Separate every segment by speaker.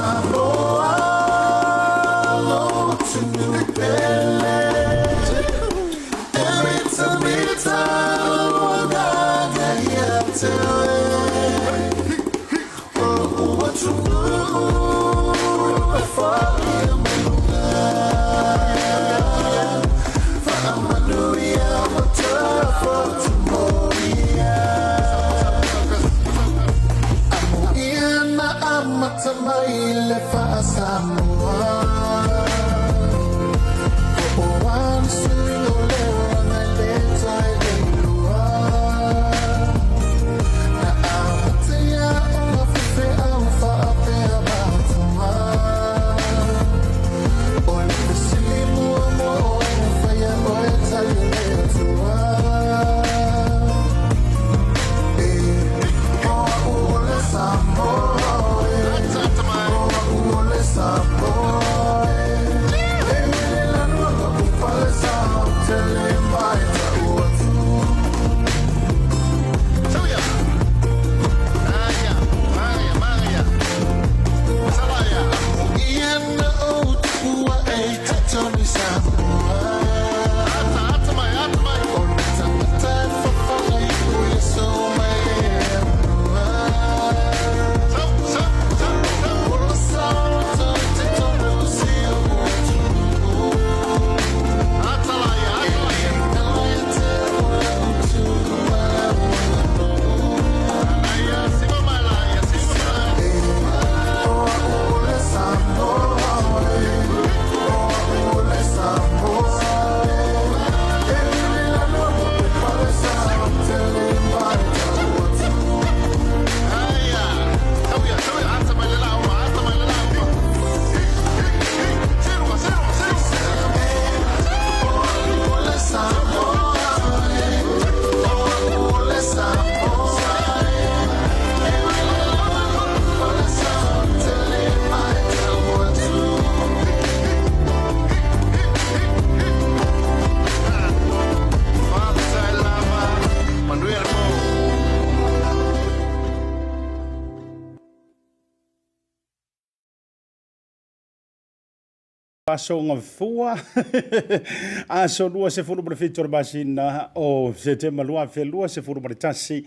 Speaker 1: Samoa lou atunuu pele E mitamita lou agaga ia te oe O lou atunuu e foia mai luga Faamanuia ma toe Moria Amuia na amata mai le faa-Samoa Po o a ni suiga o le olaga e le toe leilua Na amata ia ona faifeau faapea matua O le fesili muamua o ai na faia oe tali e le Atua E o a'u o le Samoa e O a'u o le Samoa e E lanu ka pale sa ou te le mai ta'u atu. Ia na ou tupua e totonu i Samoa O le tangata e fofoga i upu Iesu mai le atunua O le sao i totonu o si ou atunuu E le galo ia te au lau tu ma lau aganuu E o a'u o le Samoa e O a'u o le Samoa e E lele lanu o palesa ou te le mai ta'u atu. O a'u o le Samoa e O a'u o le Samoa e E lele lanu o palesa ou te le mai ta'u atu.
Speaker 2: Aso Gafua, aso 27 o le masina o Setema 2021.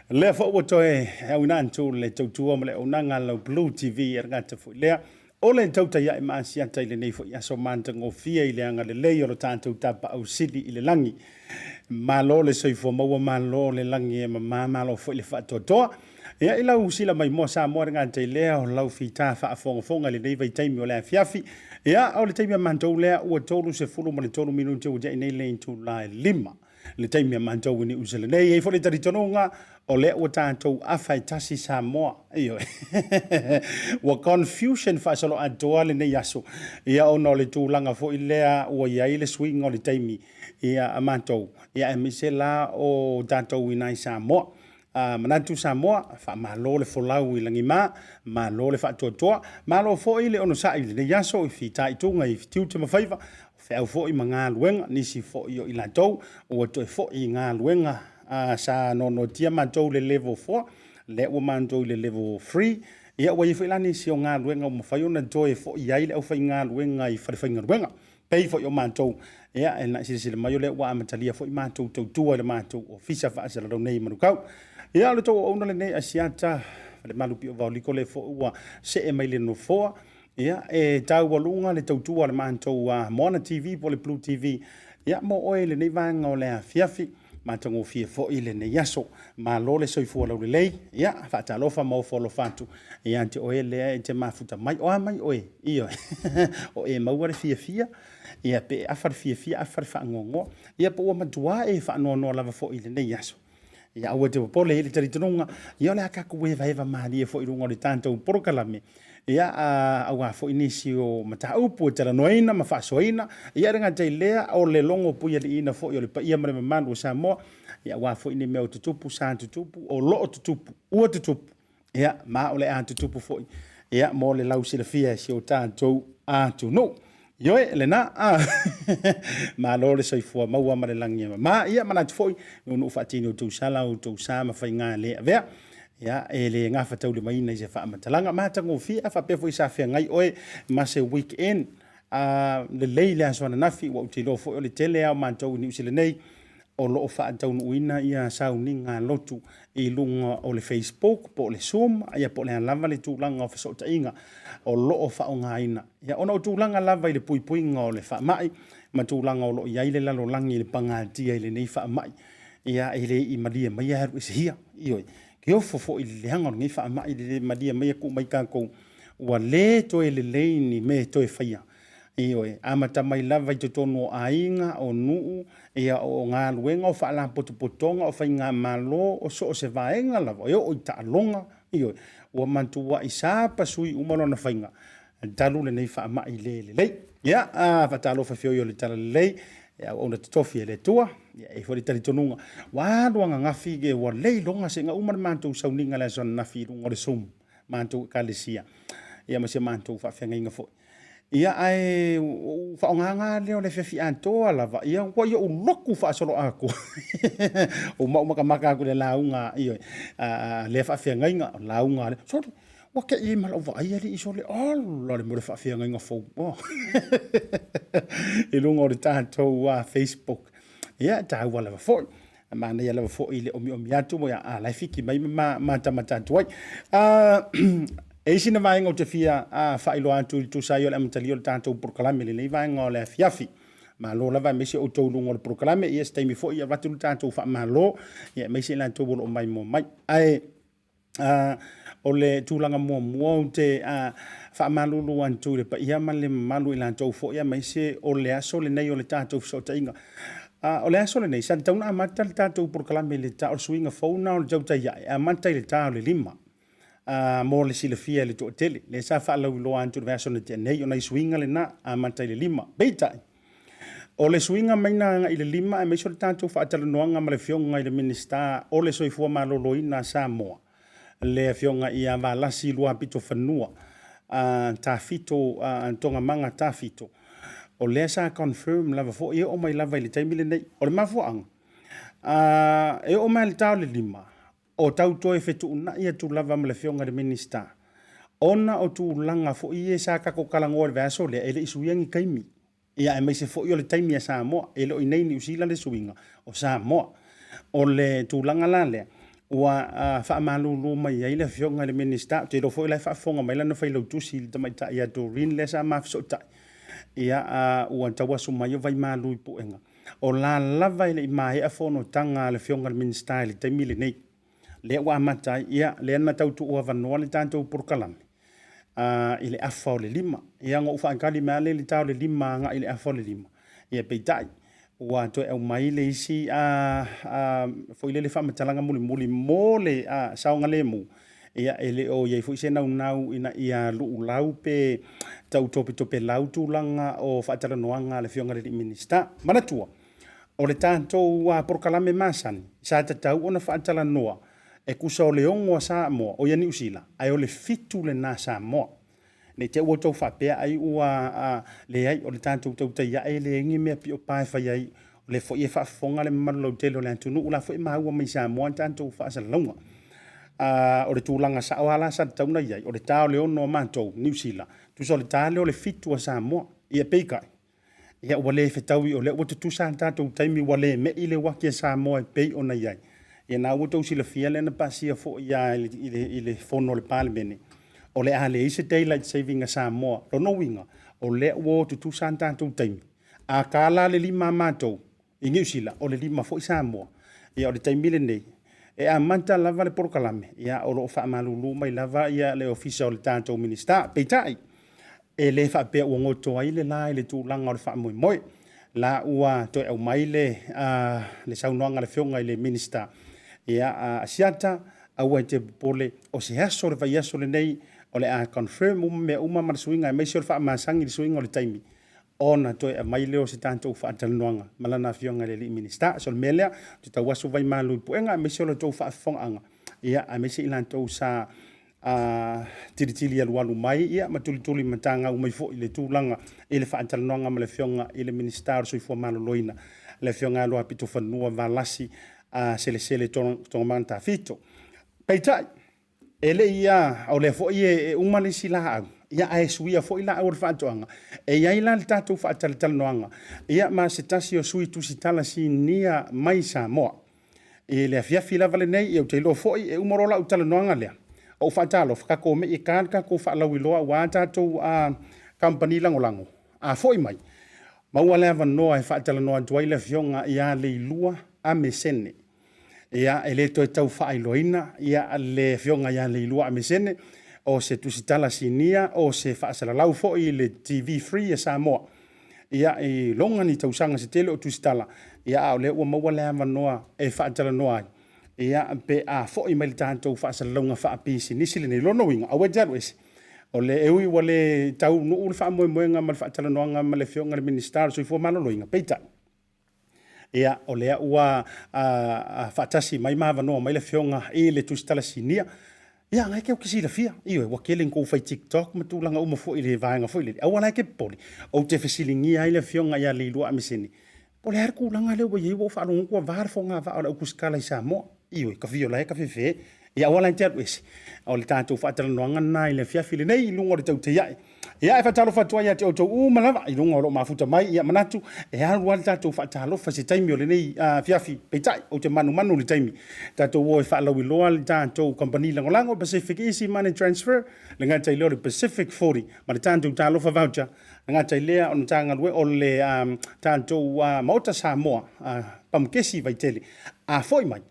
Speaker 2: Lea foi ua toe auina atu le tautua ma le auaunaga a lau Blue TV e le gata foi lea o le tautai ae ma asiata i lenei foi aso matagofie i le agalelei o lo tatou Tapaau Sili i le lagi. Malo le soifua maua, malo le lagi e mama, malo foi le faatoatoa. Ia i lau sila maimoa Samoa le gata i lea o lau fita faafogafoga i lenei vaitaimi o le afiafi. Ia o le taimi a matou lea ua 33 minute ua tiai nei le itula e 5 le taimi a matou i Niu Sila nei. E i ai foi le talitonuga o lea ua tatou afa e tasi Samoa. Ioe. Ua confusion faasoloatoa lenei aso. Ia ona o le tulaga foi lea ua i ai le suiga o le taimi ia a matou, ia aemaise la o tatou i nai Samoa. A manatu Samoa, faamalo le folau i lagima, malo le faatoatoa, malo foi le onosai i lenei aso i fitaituga i tiute ma faiva, o feau foi ma galuega, nisi foi o i latou ua toe foi i galuega sa noanoatia matou i le level 4, lea ua matou i le level 3, ia ua i ai foi la nisi o galuega ua mafai ona toe foi ai le aufaigaluega i falefaigaluega. Pei foi o matou, ia, e na silasila mai o lea ua amatalia foi matou tautua i le matou ofisa faasalalau nei i Manukau. Ia, o le tou auauna lenei Asiata, Falemalu Pio Vaoliko lea foi ua see mai le nofoa, ia, e taualuga le tautua a le matou Moana TV po o le Blue TV, ia, mo oe i lenei vaega o le afiafi. Matagofie foi lenei aso. Malo le soifua laulelei. Ia, faatalofa ma ofo alofa atu ia te oe lea e te mafuta mai. O a mai oe? Ioe. O e maua le fiafia, ia pe afa le fiafia, afa le faanoanoa. Ia po ua matua e faanoanoa lava foi i lenei aso. Ia aua e te popole i le talitonuga, ia o le a tatou evaeva malie foi i luga o le tatou polokalame. Ia, aua foi nisi o mataupu e talanoaina ma faasoaina, ia e le gata i lea, o le logo puialiiina foi o le paia ma le mamalu o Samoa, ia aua foi ni mea o tutupu, sa tutupu, o lo o tutupu, ua tutupu, ia, ma o le a tutupu foi, ia, mo le lausilafia e si o tatou atunuu. Ioe, lena, a. Malo le soifua maua ma le lagi e mama. Ia, manatu foi, nuunuu faatini outou sala, outou sa ma faiga le avea. Ia, e le gafataulimaina i se faamatalaga matagofie, a faapea foi sa feagai oe ma se weekend lelei i le aso ananafi, ua ou te iloa foi o le tele lava o matou i Niu Sila nei o lo o faataunuuina ia sauniga lotu i luga o le Facebook po o le Zoom, ia po o le a lava le tulaga o fesootaiga o lo o faaaogaina. Ia, ona o tulaga lava i le puipuiga o le faamai ma tulaga o lo o i ai le lalolagi i le pagatia i lenei faamai, ia e le i malie mai ae alu ese ia. Ioe, ke ofo foi i le leaga o lenei faamai, le le malie mai tuu mai tatou, ua le toe lelei ni mea e toe faia. Ioe, amata mai lava i totonu o aiga, o nuu, ia o galuega, o faalapotopotoga, o faigamalo, o so o se vaega lava, e oo i taaloga, ioe, ua matuai sapasui uma lona faiga talu lenei faamai le lelei. Ia, faatalofa i feoi o le Talalelei, ia auauna totofi e le Atua, ia e i ai foi le talitonuga, ua alu ananafi, ua le iloga seia uma le matou sauniga i le aso ananafi i luga o le Zoom, matou ekalesia, ia ma si a matou faafeagaiga foi. Ia ae ua ou faaaogaina lea o le afiafi atoa lava, ia ua i ou lotu faasoloatoa. Ua maumau makamaka atu i le lauga ioe, a lea faafeagaiga, lauga a lea, sole, ua te i ai ma lau vaai alii sole, ola le mea o le faafeagaiga fou i luga o le tatou Facebook. Ia, e taua lava foi. Manaia lava foi le omiomi atu, ia, a la e fiki mai ma matamata atu ai. E i ai sina vaega ou te fia faailoa atu i le tusa ai o le amatalia o le tatou polokalame i lenei vaega o le afiafi. Malo lava aemaise outou i luga o le polokalame, ia se taimi foi avatu le tatou faamalo, ia aemaise i latou o lo o maimoa mai. Ae o le tulaga muamua ou te faamalulu atu i le paia ma le mamalu i latou foi aemaise o le aso lenei o le tatou fesootaiga. O le aso lenei, sa tatau ona amata le tatou polokalame i le ta o le suiga fou lena o le tautai ae, e amata i le ta o le 5. Mo le silafia e le toatele, lea sa faalauiloa atu i le vaiaso na tea nei, o nai suiga lena, amata i le 5. Peitai, o le suiga mai na agai i le 5 aemaise o le tatou faatalanoaga ma le Afioga i le Minisita o le Soifua Maloloina a Samoa, le Afioga ia Valasi Luapitofanua Tafito Toogamaga Tafito, o lea sa confirm lava foi e oo mai lava i le taimi lenei. O le mafuaaga, e oo mai i le ta o le 5, o tau toe fetuunai atu lava ma le Afioga i le Minisita, ona o tulaga foi ia sa tatou talanoa i le vaiaso lea, e le i suia ni taimi, ia aemaise foi o le taimi a Samoa, e le o i inei i Niu Sila le suiga, o Samoa. O le tulaga la lea, ua faamalulu mai ai le Afioga i le Minisita, ou te iloa foi o la e faafofoga mai lana failautusi, le tamaitai ia Doreen lea sa ma fesootai, ia, ua tau asu mai o vaimalu i puega. O la lava e le i maea fonotaga a le Afioga i le Minisita i le taimi lenei, lea ua amata ai, ia, lea na tau tuuavanoa le tatou polokalame i le afa o le 5. Ia, ona ou faatali mai lava lea i le ta o le 5 agai i le afa o le 5, ia peitai, ua toe aumai le isi foi lele faamatalaga mulimuli mo le saogalemu, ia e le o i ai foi se naunau ina ia luulau pe tau topetopelau tulaga o faatalanoaga a le Afioga i le Minisita. Manatua, o le tatou polokalame masani, sa tatau ona faatalanoa e tusa o le 6 a Samoa, o ia Niu Sila, ae o le 7 lena a Samoa. Ne i te i ua outou faapea ai ua leai, o le tatou tautai ae e leai ni mea piopa e fai ai. O lea foi e faafofoga le mamalu lautele o le atunuu, o la foi e maua mai i Samoa a tatou faasalalauga. O le tulaga sao lava la sa tatau ona i ai, o le ta o le 6 a matou Niu Sila, tusa o le ta lea o le 7 a Samoa. Ia peitai, ia ua le fetaui o lea ua tutusa a tatou taimi, ua le me'i le uati a Samoa e pei ona i ai. Ia na ua outou silafia lea na pasia foi lava i le fono a le Palemene, o le a leai se daylight saving a Samoa. Lona uiga, o lea ua o tutusa a tatou taimi. A ta la le 5 a matou i Niu Sila, o le 5 foi Samoa. Ia o le taimi lenei, e amata lava le polokalame, ia o lo o faamalulu mai lava ia le ofisa o le tatou Minisita. Peitai, e le faapea ua goto ai le la i le tulaga o le faamoemoe. La ua toe aumai le, le saunoaga a le Afioga i le Minisita, ia, Asiata, aua e te popole, o se aso o le vaiaso lenei, o le a confirm uma mea uma ma le suiga, aemaise o le faamasani i le suiga o le taimi, ona toe aumai lea o se tatou faatalanoaga ma lana Afioga i le alii Minisita. So o le mea lea, ou te tau asu vaimalu i puega, aemaise o le tou faafofogaaga, ia, aemaise i latou sa tilitili alualu mai ia, ma tulituli matagau mai foi i le tulaga i le faatalanoaga ma le Afioga i le Minisita o le Soifua Maloloina, le Afioga ia Luapitofanua Valasi Selesele Toogamaga Tafito. Peitai, E le i a, o lea foi e uma le isi laau, ia ae suia foi laau o le faatoaga. E i ai la le tatou faatalatalanoaga, ia ma se tasi o sui tusitala sinia mai Samoa. I le afiafi lava lenei, ia ou te iloa foi e uma loa lau talanoaga lea, ou faatalofa, tatou omai e ta le tatou faalauiloa aua tatou kamupani lagolago, a foi mai, maua le avanoa e faatalanoa atu ai le Afioga ia Leilua Amesene. Ia, e le toe tau faailoaina ia le Afioga ia Leilua Amesene, o se tusitala sinia, o se faasalalau foi i le TV Free a Samoa. Ia, i loga ni tausaga se tele o tusitala, ia a o lea ua maua le avanoa e faatalanoa ai, ia pe a foi mai le tatou faasalalauga faapisinisi lenei. Lona uiga, aua e te alu ese. O le e ui ua le taunuu le faamoemoega ma le faatalanoaga ma le Afioga i le Minisita o le Soifua Maloloina, peitai, Ia, o lea ua faatasi mai ma avanoa mai le Afioga i le Tusitala Sinia. Ia, na e te silafia, ioe, ua tele ina tou fai TikTok ma tulaga uma foi i le vaega foi lele. Aua la e te popole, ou te fesiligia ai le Afioga ia Leilua Amesene, po o le a le tulaga lea ua i ai, ua ou faalogo atu ua va le fogavaa o le au tusitala i Samoa. Ioe, tafio la e tafefe. Ia aua la e te alu ese. O le tatou faatalanoaga lena i le afiafi lenei i luga o le tautai ae. Ia, e faatalofa atu ai ia te outou uma lava i luga o lo o mafuta mai. Ia manatu e alu lava le tatou faatalofa i se taimi o lenei afiafi. Peitai, ou te manumanu i le taimi. Tatou o e faalauiloa le tatou kamupani lagolago Pacific Easy Money Transfer, le gata i lea o le Pacific 40 ma le tatou Talofa Voucher, le gata i lea o le Matagaluega o le tatou Maota Samoa, Pamukesi i Vaitele. A foi mai,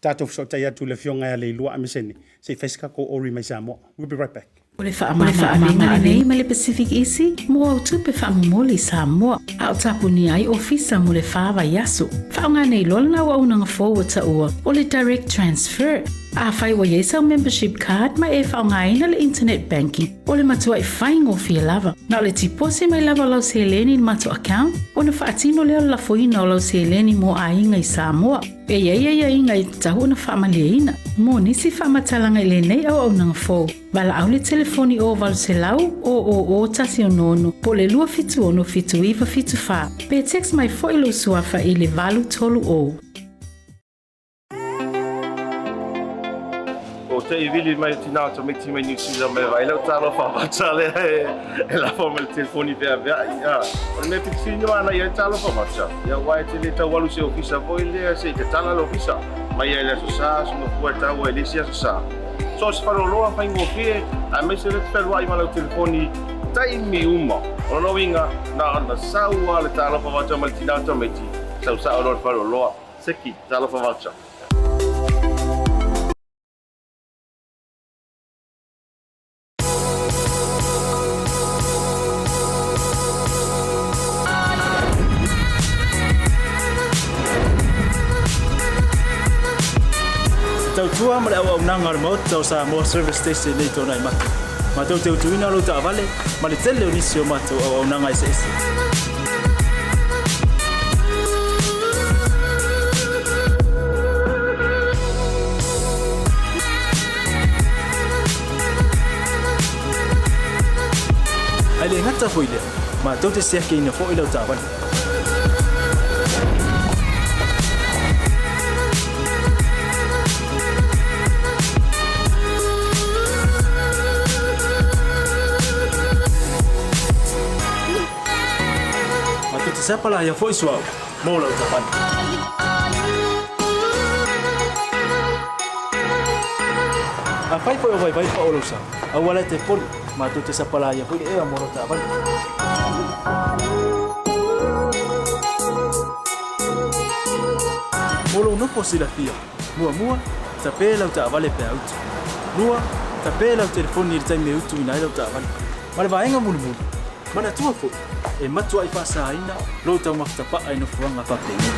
Speaker 2: tatou fesootai atu i le Afioga ia Leilua Amesene se i fai se tatou ori mai Samoa. We'll be right back.
Speaker 3: O le faamama-avega lenei mai le Pacific Easy mo au tupe faamomoli i Samoa, a o tapunia ai ofisa mo le fa vaiaso. Faaaoga nei loa lena auaunaga fou ua taua o le Direct Transfer. Afai ua i ai sau membership card ma e faaaogaina le internet banking, o le matuai faigofie lava. Na o le tiposi mai lava o lau seleni i le matou account ona faatino lea o le lafoina o lau seleni mo aiga i Samoa. E i ai aiaiga e tatau ona faamalieina. Mo nisi faamatalaga i lenei auaunaga fou, valaau le telefoni o 800 000 166 po o le 276 7974 pe text mai foi lou suafa i le 830.
Speaker 4: Ko te i vili mai tina o tamaiti mai New Zealand mai vai lau talofa vata lea e lafo mai le telefoni veaveai. O le mea pitofilina ana ia talofa vata, ia aua e te le tau alu se ofisa foi lea se i tatala le ofisa mai ai le aso sa, aso mafua e tau ai le isi aso sa. So o se faleoloa faigofie aemaise le te fealuai ma lau telefoni taimi uma. O lona uiga na ona sau lava le talofa vata mai le tina o tamaiti, sau sao loa le faleoloa. Seki, talofa vata.
Speaker 5: Te tautua ma le auaunaga o le Maota o Samoa Service Station nei tona i matou. Matou te utuina lou taavale ma le tele o nisi o matou auaunaga eseese. Ae le gata foi lea, matou te siakiina foi lau taavale. Matou te sapalaia foi suauu mo lau taavale. Afai foi o vaivai pao lou sa, aua la e te poli, matou te sapalaia foi le ea mo lau taavale. Mo lou nofo silafia, muamua, tape lau taavale pe a utu. Lua, tape lau telefoni i le taimi e utuina ai lau taavale. Ma le vaega mulimuli, manatua foi, e matuai faasaina lou taumafa tapaa i nofoaga faapenei.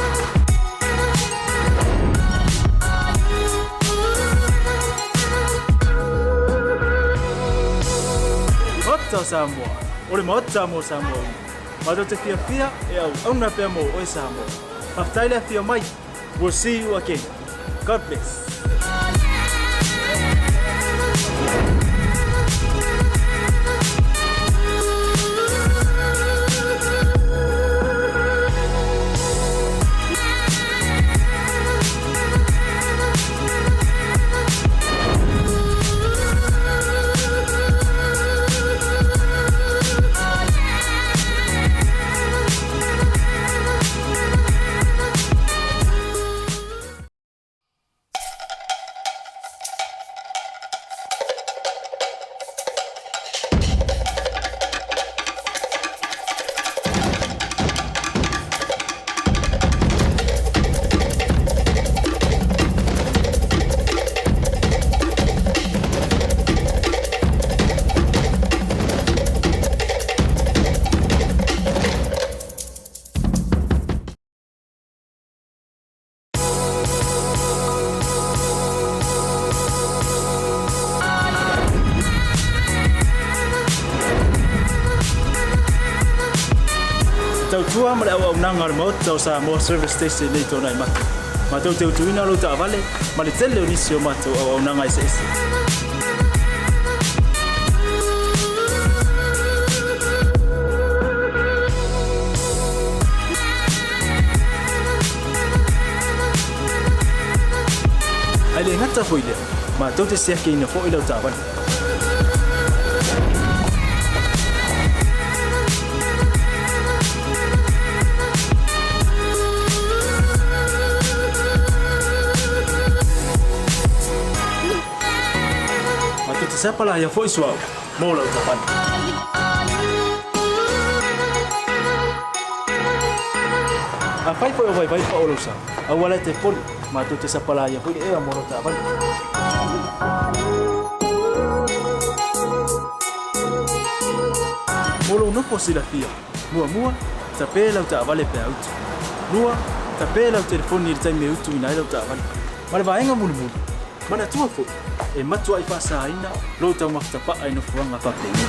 Speaker 5: Maota o Samoa, o le Maota mo Samoa uma. Matou te fiafia e auauna pea mo oe Samoa. Faafetai le afio mai. We'll see you again. God bless. tautua ma le auaunaga a le Maota o Samoa Service Station i Tuanaimato. Matou te utuina lou taavale ma le tele o nisi o matou auaunaga eseese. Ae le gata foi i lea, matou te siakiina foi lau taavale. Matou te sapalaia foi suauu mo lau taavale. Afai foi o vaivai pao lou sa, aua la e te poli, matou te sapalaia foi le ea mo lau taavale. Mo lou nofo silafia, muamua, tape lau taavale pe a utu. Lua, tape lau telefoni i le taimi e utuina ai lau taavale. Ma le vaega mulimuli, manatua foi, e matuai faasaina lou taumafa tapaa i nofoaga faapenei.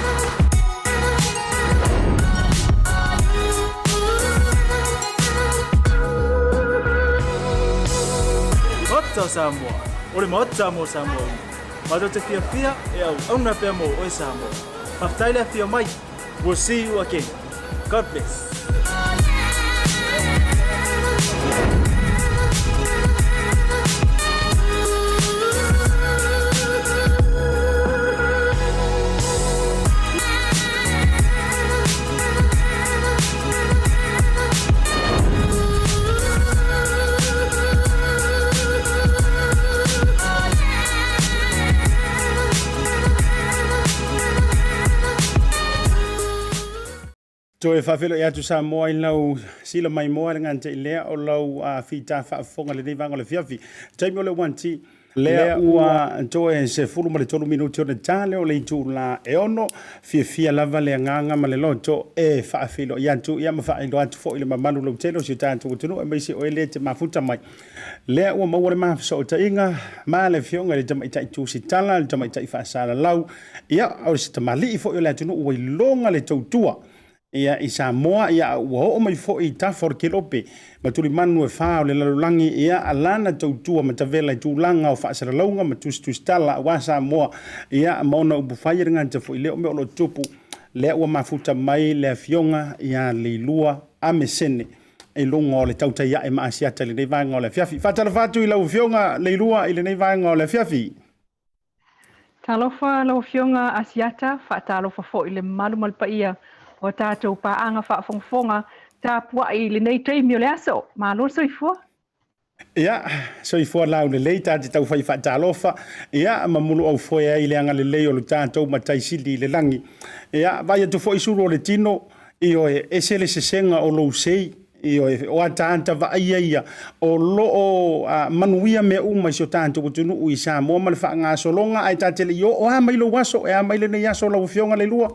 Speaker 5: Maota o Samoa, o le Maota mo Samoa uma. Matou te fiafia e auauna pea mo oe Samoa. Faafetai le afio mai. We'll see you again. God bless.
Speaker 2: Toe faafeiloai atu Samoa i lau sila maimoa le gata i lea o lau fita faafofoga lenei vaega o le afiafi. Taimi o le 1 lea ua toe 13 minuti ona ta lea o le itula e 6. Fiafia lava le agaga ma le loto e faafeiloai atu ia ma faailoa atu foi i le mamalu lautele o si o tatou atunuu aemaise o e le te mafuta mai. Lea ua maua le mafesootaiga ma le Afioga i le Tamaitai Tusitala, le Tamaitai Faasalalau, ia, o se tamalii foi o le atunuu ua iloga le tautua ia i Samoa, ia, ua oo mai foi i tafa o le Kelope ma tulimanu e fa o le lalolagi, ia, a lana tautua matavela i tulaga o faasalalauga ma tusitustala aua Samoa, ia, ma ona upufai e le gata foi i lea o mea o lo o tutupu. Lea ua mafuta mai le Afioga ia Leilua Amesene i luga o le tautai ae ma Asiata i lenei vaega o le afiafi. Faatalofa atu i lau Afioga Leilua i lenei vaega o le afiafi.
Speaker 6: Talofa lau Afioga Asiata, faatalofa foi i le mamalu ma le paia o tatou paaga faafogafoga tapuai i lenei taimi o le aso. Malo le soifua.
Speaker 2: Ia, soifua laulelei, ta te taufai faatalofa, ia, ma muluau foe ai le agalelei o lo tatou Matai Sili i le lagi. Ia, vaai atu foi sulu o le tino, ioe, ese le sesega o lou sei, ioe, o ataata vaaia ia, o lo o manuia mea uma i si o tatou atunuu i Samoa ma le faagasologa, ae ta te le i oo a mai lou aso, e a mai lenei aso lau Afioga Leilua?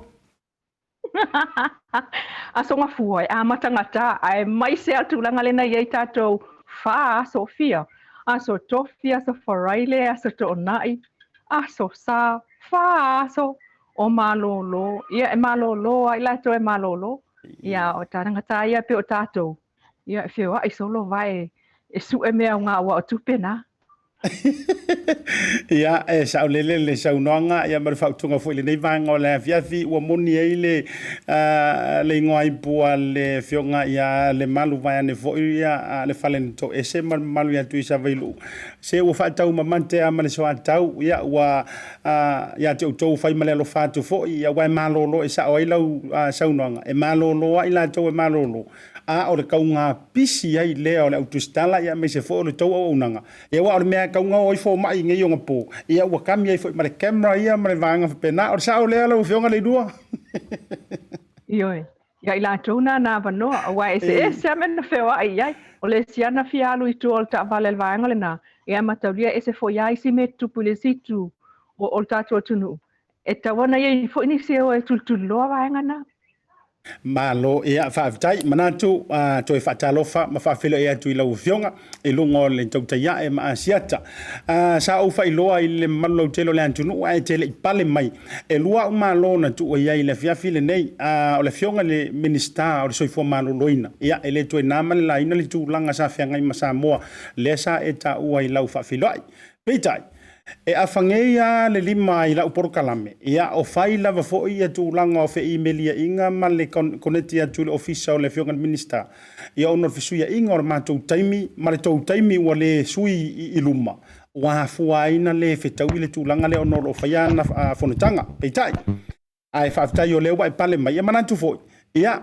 Speaker 6: Aso Gafua e amata gata ae mai se a tulaga lena i ai tatou fa aso fia, aso Tofi, aso Faraile, aso Toonai, aso Sa, fa aso o malōlō. Ia e malōlō ai latou e malōlō. Ia o tagata ia pei o tatou, ia e feoai solo vae e sue mea o ngā ua o tupe na.
Speaker 2: Ia, e saolele le saunoaga ia ma le fautuaga foi i lenei vaega o le afiafi ua moni ai le le igoa ipu a le Afioga ia Lemalu vaeane foi ia le fale na toese ma le mamalu ia Tuisavailuu. Se ua faataumamate lava ma le soatau, ia ua ia te outou fai ma le alofa atu foi, ia aua e malolo e sao ai lau saunoaga, e malolo lava i latou e malolo, a o le kauga pisi ai lea o le au tusitala ia aemaise foi o le tou auaunaga. Ia aua o le mea e kauga o ai fomai i nei ogapo, ia ua kami ai foi ma le camera ia ma le vaega faapena. O le sao lea lau Afioga Leilua?
Speaker 6: Ioe. Ia i latou na na avanoa, aua e eseese lava mea na feoai i ai. O le isi lava na fia alu i tua o le taavale a le vaega lena, ia mataulia e ese foi lava isi mea e tutupu i le isi itu o le tatou atunuu. E tatau ona i ai foi nisi e o e tulituliloa vaega na.
Speaker 2: Malo, ia, faafetai. Manatu, toe faatalofa ma faafeiloai atu i lau Afioga i luga o le tautai ae ma Asiata. Sa ou faailoa i le mamalu lautele o le atunuu ae te le i pale mai. E lua au malo na tuua i ai i le afiafi lenei. O le Afioga i le Minisita o le Soifua Maloloina, ia, e le toe na ma le laina le tulaga sa feagai ma Samoa, lea sa e taua i lau faafeiloai. Peitai, e afagei lava le lima i lau polokalame, ia o fai lava foi ia tulaga o feimeliaiga ma le koneti atu i le ofisa o le Afioga i le Minisita, ia ona o le fesuiaiga o le matou taimi ma le tou taimi ua le sui i luma, ua afua ai ona le fetaui le tulaga lea ona o lo o faia ana fonotaga. Peitai, Ae faafetai o lea ua e pale mai. E manatu foi, ia,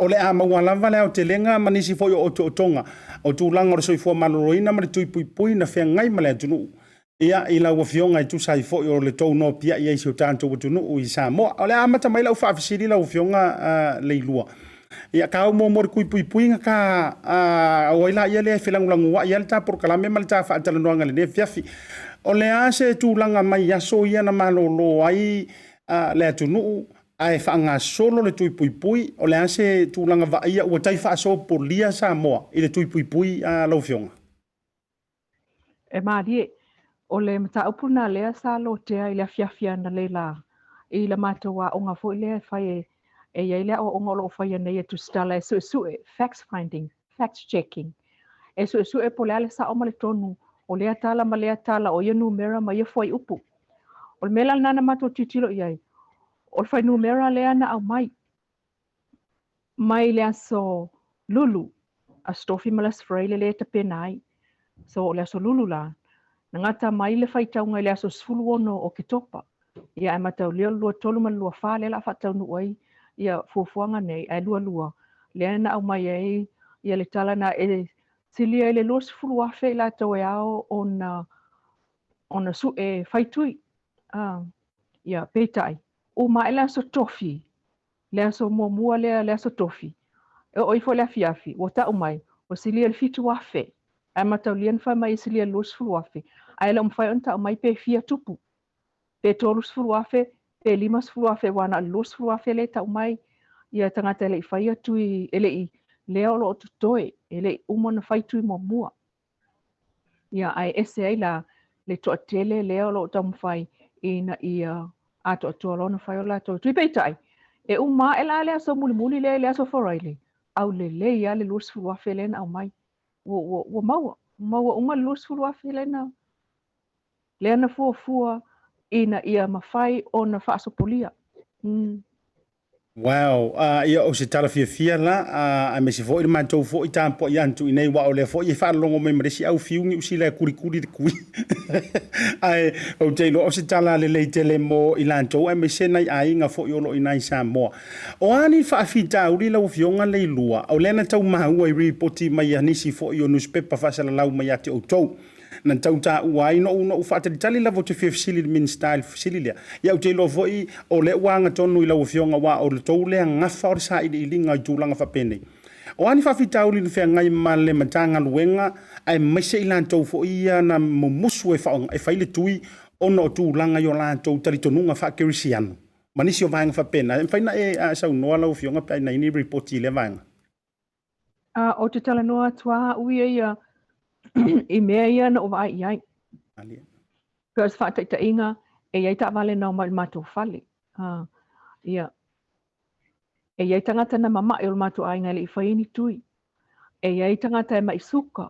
Speaker 2: o le a maua lava le aotelega ma nisi foi o otootoga o tulaga o le soifua maloloina ma le tui puipui na feagai ma le atunuu, ia, i lau Afioga e tusa ai foi o le tou nopiai ai i si o tatou atunuu i Samoa. O le a amata mai lau faafesili lau Afioga Leilua. Ia, ka au muamua i le tui puipuiga ka o ai laia lea e felagolagoai lava le ta polokalame ma le ta faatalanoaga i lenei afiafi. O le a se tulaga mai aso ia na malolo ai le atunuu ae faagasolo le tui puipui, o le a se tulaga vaaia ua tai faasopolia Samoa i le tui puipui a lau Afioga?
Speaker 6: E malie, o le mataupu lena lea sa lotea i le afiafi analeila i le matou aoga foi lea e fai e i ai le aoaoga o lo o faia nei e Tusitala e suesue, facts finding, fact checking, e suesue po o le a le sao ma le tonu o lea tala ma lea tala o ia numera ma ia fuaiupu. O le mea la lena na matou tilotilo i ai, o le fuainumera lea na aumai mai le aso Lulu, Aso Tofi ma le Aso Faraile lea e tapena ai. So o le Aso Lulu la, na gata mai le faitauga i le aso 16 o Oketopa. Ia ae mataulia o le 23 ma le 24 lea o le a faataunuu ai ia fuafuaga nei, ae lualua lea na aumai ai ia le tala na e silia i le 20,000 i latou e ao ona ona sue faitui. Ah, ia, peitai, uma ae le aso Tofi, le aso muamua lea, le aso Tofi, e oo ifo i le afiafi, ua tau mai, ua silia i le 7,000. Ae mataulia na fai mai e silia i le 20,000, ae le o mafai ona tau mai pe fia tupu, pe 30,000, pe 50,000, aua na o le 20,000 lea e tau mai ia tagata e le i faia tui, e le i, lea o lo o totoe, e le i uma ona fai tui muamua. Ia, ae ese ai la le toatele lea o lo o taumafai ina ia atoatoa loa ona fai o latou tui. Peitai, e uma ae la le aso mulimuli lea i le aso Faraile, aulelei lava le 20,000 lea na aumai. Ua, ua, ua maua, maua uma le 20,000 lea na, lea na fuafua ina ia mafai ona faasopolia.
Speaker 2: Wow, ia o se tala fiafia la, aemaise foi le matou foi tapuai atu i inei, aua o lea foi e faalologo mai ma le isi au fiu Niu Sila e kulikuli le kui. Ae ou te iloa o se tala lelei tele mo i latou aemaise nai aiga foi o lo o i ina i Samoa. O a ni faafitauli lau Afioga Leilua, o lea na tau maua i ripoti mai a nisi foi o nusipepa faasalalau mai ia te outou, na tau taua ai noʻu noʻu faatalitali lava ou te fia fesili i le Minisita i le fesili lea. Ia ou te iloa foi o lea ua agatonu i lau Afioga aua o le tou lea gafa o le sailiiliga i tulaga faapenei. O a ni faafitauli na feagai ma le Matagaluega aemaise i latou foi ia na mumusu e e fai le tui ona o tulaga i o latou talitonuga faakerisiano ma nisi o vaega faapena. E mafai ona e saunoa lau Afioga pe a i ai ni ripoti i lea vaega?
Speaker 6: A, ou te talanoa atu lava au ia ia i mea ia na ou vaai i ai. Pei o se faataitaiga, e i ai taavale na omai i le matou fale. A, ia, e i ai tagata na mama'i o le matou aiga e le i faia ni tui. E i ai tagata e ma'i suka,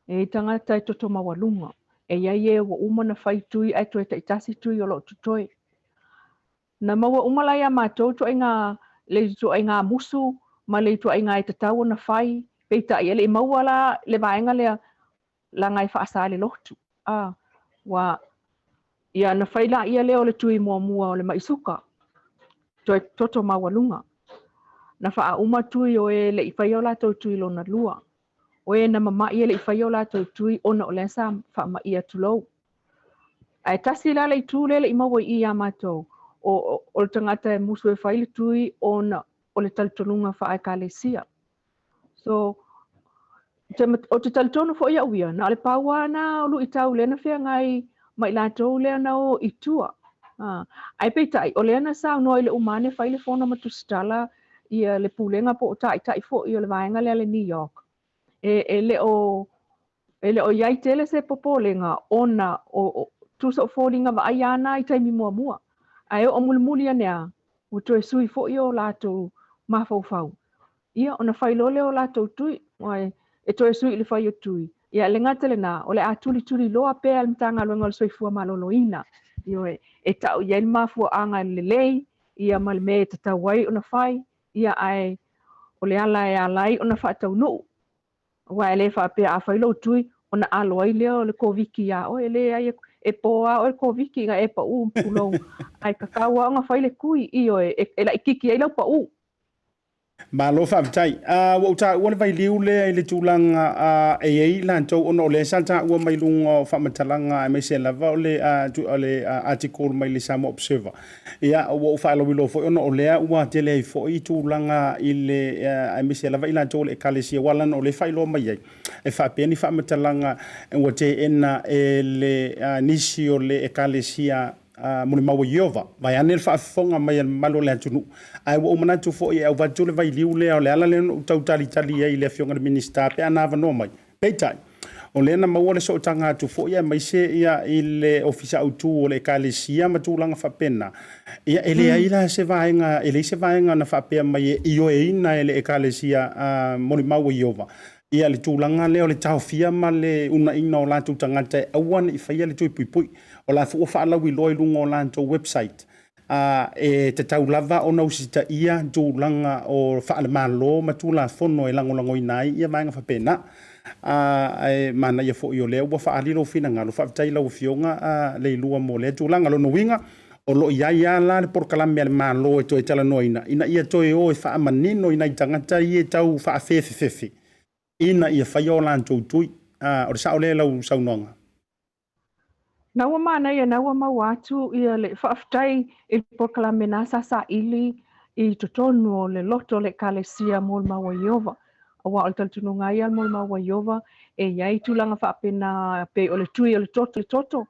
Speaker 6: e i ai tagata e toto maualuga, e i ai e ua uma ona fai tui ae toe taitasi tui o lo o totoe. Na maua uma la iā matou ituaiga, le ituaiga musu ma le ituaiga e tatau ona fai, peitai e le i maua la le vaega lea leaga e faasa i le lotu. A, ua, ia na fai laia lea o le tui muamua o le ma'i suka, toe toto maualuga. Na faauma tui o e le i faia o latou tui lona lua. O e na mama'i e le i faia o latou tui ona o lea sa faamaia, tulou. Ae tasi la le itu lea e le i maua i i iā matou, o, o le tagata e musu e fai le tui ona o le talitonuga faa-Ekalesia. So, te, ou te talitonu foi au ia, na o le pau lava na o luitau lea na feagai ma i latou lea na o i tua. Ah, ae peitai, o lea na saunoa i le uma ane fai le fono ma Tusitala ia le pulega po o taitai foi o le vaega lea le New York, e, e le o e le o i ai tele se popolega ona o, o tusa o foliga vaaia ana i taimi muamua. Ae oo mulimuli ane lava, ua toe sui foi o latou mafaufau. Ia, ona fai loa lea o latou tui, aua e toe sui i le fai o tui. Ia, e le gata i lena, o le a tulituli loa pea e le Matagaluega o le Soifua Maloloina, ioe, e tau i ai le mafuaaga lelei, ia ma le mea e tatau ai ona fai, ia ae o le ala e ala ai ona faataunuu. Aua e le faapea a fai lou tui ona alo ai lea o le Koviti iā oe. E leai, e po lava oe le Koviti ina e paū, tulou, ae tatau lava ona fai le tui, ioe, e laitiiti ai lau paū.
Speaker 2: Malo faafetai. Ua ou taua le vailiu lea i le tulaga e i ai latou ona o lea sa taua mai luga o faamatalaga aemaise lava o le article mai le Samoa Observer. Ia, ua ou faalauiloa foi ona o lea ua tele ai foi tulaga i le aemaise lava i latou o le Ekalesia aua leaga o lea e faailoa mai ai e faapea ni faamatalaga ua teena e le nisi o le Ekalesia molimau a Ieova, vaeane le faafofoga mai a le mamalu o le atunuu. Ae ua ou manatu foi e avatu le vailiu lea, o le ala lea na ou tau talitali ai i le Afioga i le Minisita pe a na avanoa mai. Peitai, o lea na maua le sootaga atu foi aemaise ia i le Ofisa Autu o le Ekalesia ma tulaga faapena, ia e leai la se vaega, e leai se vaega na faapea mai e ioeina e le Ekalesia molimau a Ieova ia le tulaga lea o le taofia ma le uunaina o latou tagata e aua ne i faia le tui puipui. O la foi ua faalauiloa i luga o latou website, e tatau lava ona usitaia tulaga o faale-Malo ma Tulafono e lagolagoina ai ia vaega faapena. Ae manaia foi o lea ua faaali lou finagalo. Faafetai i lau Afioga Leilua mo lea tulaga. Lona uiga, o lo o i ai lava la le polokalame a le Malo e toe talanoaina ina ia toe o e faamanino i nai tagata ia e tau faafefefefe ina ia faia o latou tui. O le sao lea i lau saunoaga?
Speaker 6: Na ua manaia na ua maua atu ia le faafetai i le polokalame na sa saili i totonu o le loto o le Ekalesia Molimau a Ieova. Aua o le talitonuga ia o le Molimau a Ieova e i ai tulaga faapena pei o le tui o le toto, le toto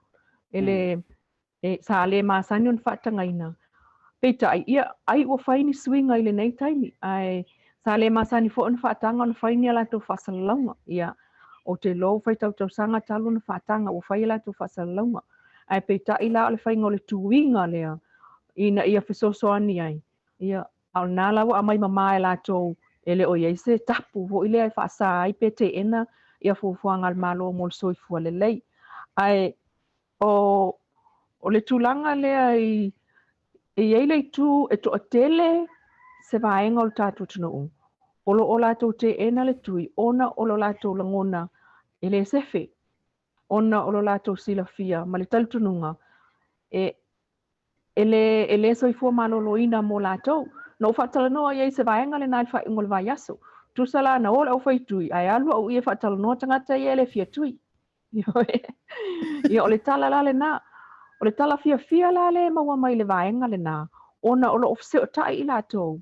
Speaker 6: e le e, sa le masani ona faatagaina. Peitai, ia, ai ua fai ni suiga i lenei taimi, ae sa le masani foi ona faataga ona fai ni a latou faasalalauga. Ia, ou te iloa ua fai tautausaga talu ona faataga, ua fai a latou faasalalauga. Ae peitai la o le faiga o le tuiga lea ina ia fesoasoani ai, ia, a o lena la ua aumai mama e latou e le o i ai se tapu foi lea e faasa ai pe teena ia fuafuaga a le Malo mo le soifua lelei. Ae O, o le tulaga lea i, e i ai le itu e toatele se vaega o le tatou atunuu o lo o latou teena le tui ona o lo latou lagona e le sefe, ona o lo latou silafia ma le talitonuga e, e le, e le soifua maloloina mo latou. Na ou faatalanoa i ai i se vaega lena i le faaiuga o le vaiaso. Tusa la na o le aufaitui ae alu au i e faatalanoa tagata ia e le fia tui. Ia, o le tala la lena. O le tala fiafia la lea e maua mai i le vaega lena, ona o lo o fesootaiʻi latou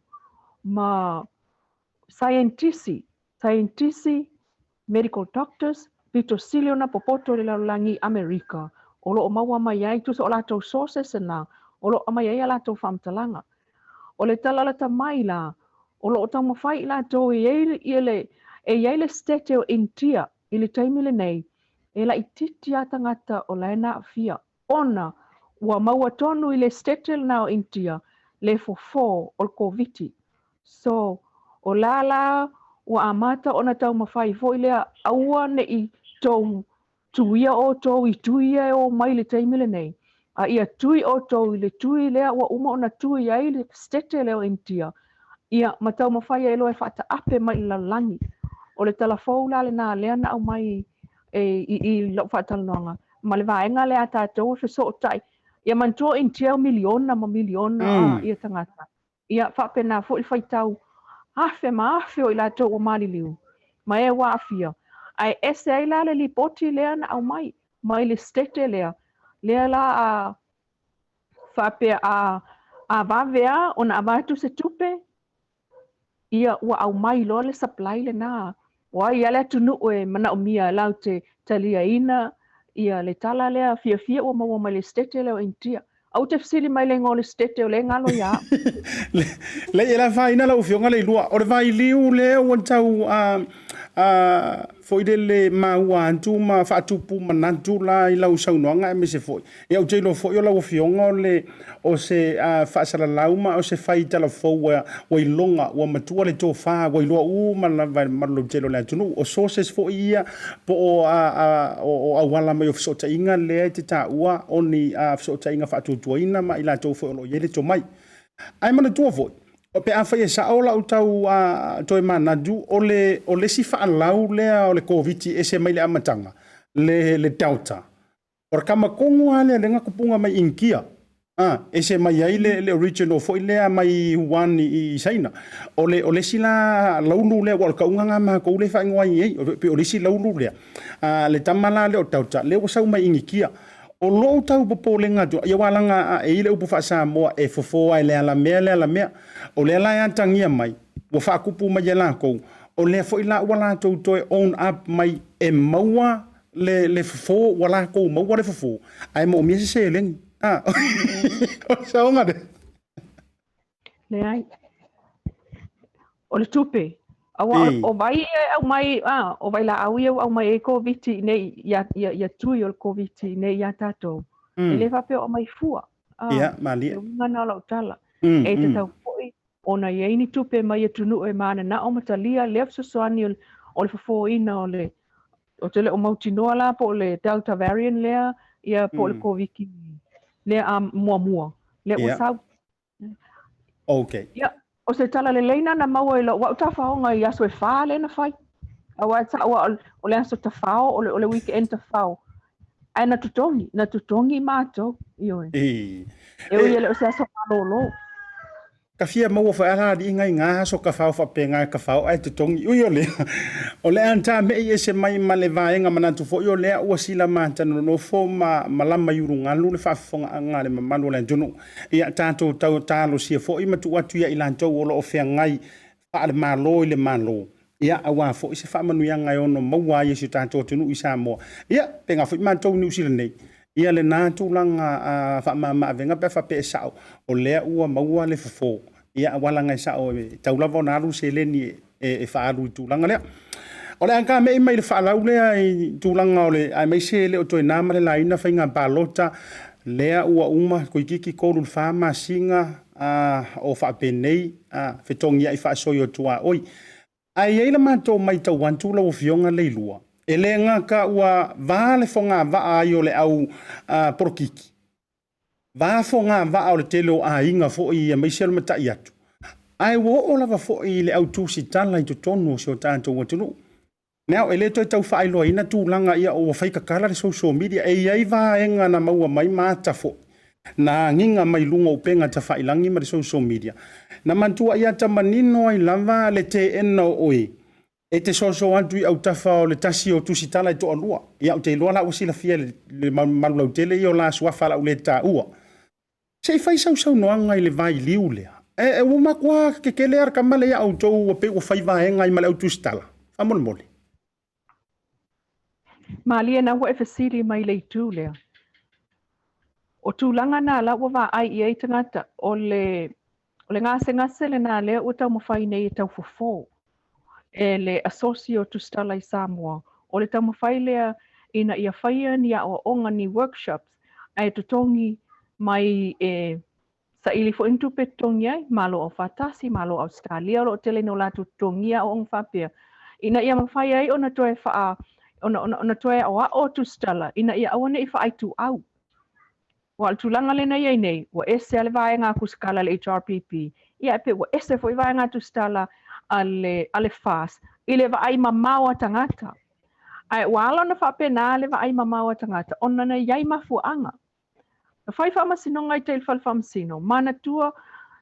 Speaker 6: ma saienitisi, saienitisi, medical doctors, pito sili ona popoto i le lalolagi i Amerika, o lo o maua mai ai, tusa o latou sources na, o lo o aumai ai a latou faamatalaga. O le tala lata mai la, o lo o taumafai i latou e i ai le, e i ai le state o Initia I le taimi lenei, e laitiiti lava tagata o la e na aafia, ona ua maua tonu i le Esetete lena o Initia le fofo o le Koviti. So, o la la ua amata ona taumafai foi lea aua ne i tou tuia outou i tui ia e o mai i le taimi lenei, a ia tui outou i le tui lea ua uma ona tui ai le Esetete lea o Initia Ia, ma taumafai ai loa e faataape mai i le lalolagi. O le tala fou la lena lea na aumai e, i, i lau faatalanoaga ma le vaega lea a tatou e fesootai. Ia manatua o Initia o miliona ma miliona mm. ia tagata. Ia faapena foi le faitau afe ma afe o i latou ua maliliu ma e ua aafia. Ae ese ai la le lipoti lea na aumai mai le state lea, lea la a faapea a, a vave a ona avatu se tupe, ia ua aumai loa le supply lena. O ai a le atunuu e manaomia latou te taliaina ia le tala lea fiafia ua maua mai le Esetete lea o Initia. Aua te fesili mai le igoa o le Setete o lea e galo ia au.
Speaker 2: Leai, e le afaina lau Afioga Leilua. O le vailiu lea ua tau foi lele maua atu ma faatupu manatu la i lau saunoaga aemaise foi. Ia ou te iloa foi o lau Afioga o le o se faasalalau ma o se fai talafou ua iloga, ua matua le tofa, ua iloa uma lava e le mamalu lautele o le atunuu. O sources foi ia po o auala mai o fesootaiga lea e te taua o ni fesootaiga faatuatuaina ma i latou foi o lo o i ai le tomai. Ae manatua foi, pe afai e sao lau tau toe manatu, o le isi faalau lea o le Koviti ese mai le amataga, le Delta. O le tama tonu lava lea lea na tupuga mai Initia, a, ese mai ai le original foi lea mai Wuhan i Saina. O le, o le isi la laulu lea, aua o le tauga lena a matou lea e faaigoa ai nei, pei o le isi laulu lea, a, le tama la lea o Delta, lea ua sau mai Initia. O lou tau popolega atu, ia aua leaga e i ai le upu faa-Samoa, e fofo lava e le alamea le alamea. O lea la e atagia mai, ua faatupu mai e latou, o lea foi la ua latou toe own up mai e maua le, le fofo, ua latou maua le fofo, ae moomia se seleni. Ah, o le saoga lea.
Speaker 6: Leai. O le tupe. Aua o vai ia e aumai, ah, o vailaau ia ua aumai ai Koviti nei ia, ia, ia tui o le Koviti nei ia tatou. E le faapea o aumai fua.
Speaker 2: Ah, ia, malie.
Speaker 6: Le uiga na o lau tala. E tatau foi ona i ai ni tupe mai atunuu e mananao ma talia lea fesoasoani o le fofoina o le Ou te le o mautinoa la po o le Delta variant lea, ia po o le Koviti lea a muamua, lea ua sau.
Speaker 2: Okay.
Speaker 6: Ia, o se tala lelei na na maua i lou au tafaoga i aso e whā lea na fai. Aua e taua o le aso tafao, o le weekend tafao. Ae na totogi, na totogi mātou, ioe.
Speaker 2: E
Speaker 6: ui e le o se aso malōlō.
Speaker 2: Ka fia maua foi ala alii ngai ngā aso ka whao whapenga ka whao ai te tongi ui o lea. O le anta me i ese mai ma le vaenga manatu foi o lea ua sila mata nonofo ma malama i ulugalu le faafofogaaga a le mamalu o le atunuu. Ia tatou tau talosia foi ma tuu atu ia i latou o lo o feagai faale-Malo i le Malo, ia, aua foi se faamanuiaga e ono maua ai e si o tatou atunuu i Samoa. Ia, pena foi matou i Niu Sila nei, ia lena tulaga faamama-avega pe a faapea e sao, o lea ua maua le fofo, ia, aua leaga e sao e tatau lava ona alu seleni e faaalu i tulaga lea. O le a tame'i mai i le faalau lea i tulaga o le, aemaise e le o toe na ma le laina faiga palota, lea ua uma toeitiiti 3 i le 4 masina o faapenei, fetogiai faasoi o tuaoi. Ae i ai la matou matau atu lau Afioga Leilua, e le gata ua va le fogavaa ai o le au polokiki, va fogavaa o le tele o aiga foi aemaise o le matai atu, ae ua oo lava foi i le au tusitala i totonu o si o tatou atunuu. Now, e le toe tau faailoaina tulaga ia ua fai tatala le social media. E i ai vaega na maua mai ma ata foi na agiga mai luga o upega tafailangi ma le social media, na matuai ata manino ai lava le teena o oe e te soso atu i autafa o le tasi o tusitala e toalua. Ia, ou te iloa la ua silafia e le mamalu lautele ia o la suafa la u le taua. Se i fai sau saunoaga i le vailiu lea. E, ua matua kekele lava le tama lea ia outou ua pei ua fai vaega ai ma le au tusitala. Faamolemole.
Speaker 6: Malie na ua e fesili mai le itu lea. O tulaga na la ua vaai i ai tagata, o le, o le gasegase lena lea ua taumafai nei e taufofo e le Asosi o Tusitala i Samoa. O le taumafai lea ina ia faia ni aoaoga, ni workshops, ae totogi mai e saili foi ni tupe e totogi ai, Malo Aufaatasi, Malo Ausetalia, o lo o tele ina o latou totogia aoaoga faapea, ina ia mafai ai ona toe faa, ona, ona, ona toe aoao tusitala ina ia aua ne i faaituau. Aua o le tulaga lea na i ai nei, ua ese lava le vaega tusitala a le HRPP, ia ae pei ua ese foi vaega tusitala a le, a le FAST i le vaai mamao a tagata. Ae ua ala ona faapena le vaai mamao a tagata ona na i ai mafuaaga. Na fai faamasinoga i tai i le fale faamasino, manatua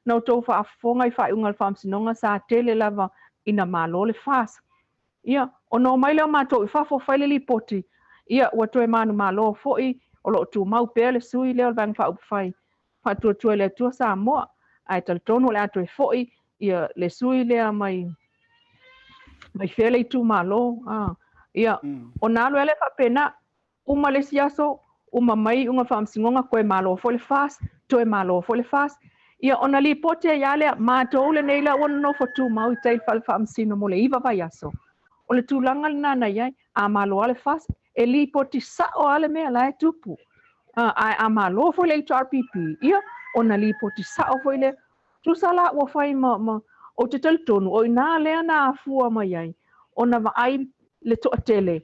Speaker 6: na outou faafofoga i faaiuga a le faamasinoga sa tele lava ina malo le FAST. Ia, ona omai lea o matou i fafo fai le lipoti, ia, ua toe manumalo foi, o lo o tumau pea le sui lea o le Vaega Faaupufai Faatuatua i le Atua Samoa, ae talitonu o le a toe foi ia le sui lea mai mai fea le itumalo, a. Ia, ona alu ai lea faapena, uma le isi aso, Uma mai iuga o faamasinoga toe malo foi le FAST, toe malo foi le FAST. Ia ona lipoti ai lava lea, matou lenei la ua nonofo tumau i tai i le fale faamasino mo le 9 vaiaso. O le tulaga lena na i ai, a malo lava le FAST, e lipoti sao lava le mea la e tupu. Ae a malo foi le HRPP, ia ona lipoti sao foi lea. Tusa la ua fai ma, ma ou te talitonu o i ina lea na afua mai ai ona vaai le toatele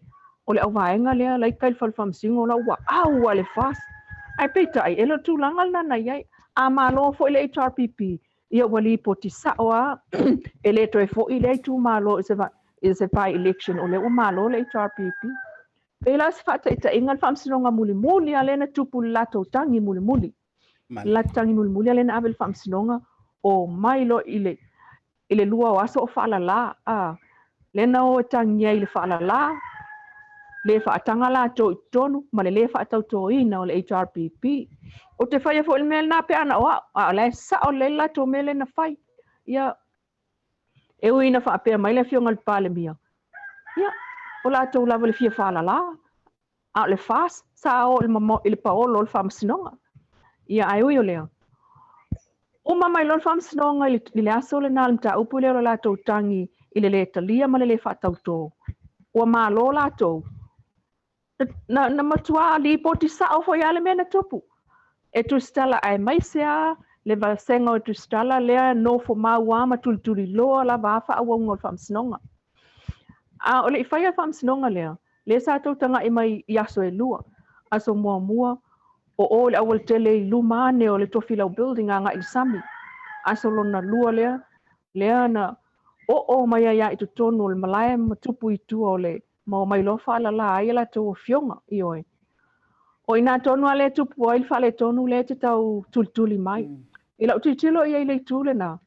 Speaker 6: o le auvaega lea la i tai i le fale faamasino la ua au lava i le FAST. Ae peitai, e le o le tulaga lena na i ai. A malo foi le HRPP, ia ua lipoti sao lava, e le toe foi lea itumalo i se, i se by-election o lea ua malo le HRPP. E pei la o se faataitaiga le faamasinoga mulimuli lava lea na tupu i le latou tagi mulimuli. Le latou tagi mulimuli lea na ave i le faamasinoga, omai loa i le i le lua o aso o faalala, a, lea na o e tagi ai i le faalala, le faataga latou i totonu ma le le faatautoina o le HRPP. Ou te faia foi le mea lena pe ana o au, a o la e sao lelei le latou mea lea na fai. Ia, e ui ina faapea mai le Afioga i le Palemia, ia, o latou lava le fia faalala, a o le FAST sa o i le paolo o le faamasinoga. Ia, ae ui o lea, uma mai loa le faamasinoga i le aso lena le mataupu lea o le latou tagi i le lē talia ma le lē faatautō, ua malo latou. Na, na matuā lipoti sao foi lava le mea na tupu. E tusitala aemaise lava le vasega o tusitala lea nofo mau ma tulituliloa lava a faaauauga o le faamasinoga. A o le i faia le faamasinoga lea, lea sa tou taga'i mai i aso e lua. Aso muamua, o o i le aualatele i luma ane o le Tofilau Building agai i le sami. Aso lona lua lea, lea na oo mai ai lava i totonu o le malae ma tupu i tua o le ma omai loa faalala ai a latou afioga, ioe. O i ina tonu lava lea e tupu ai le faaletonu lea e te tau tulituli mai. I lau tilotilo i ai i le itu lena,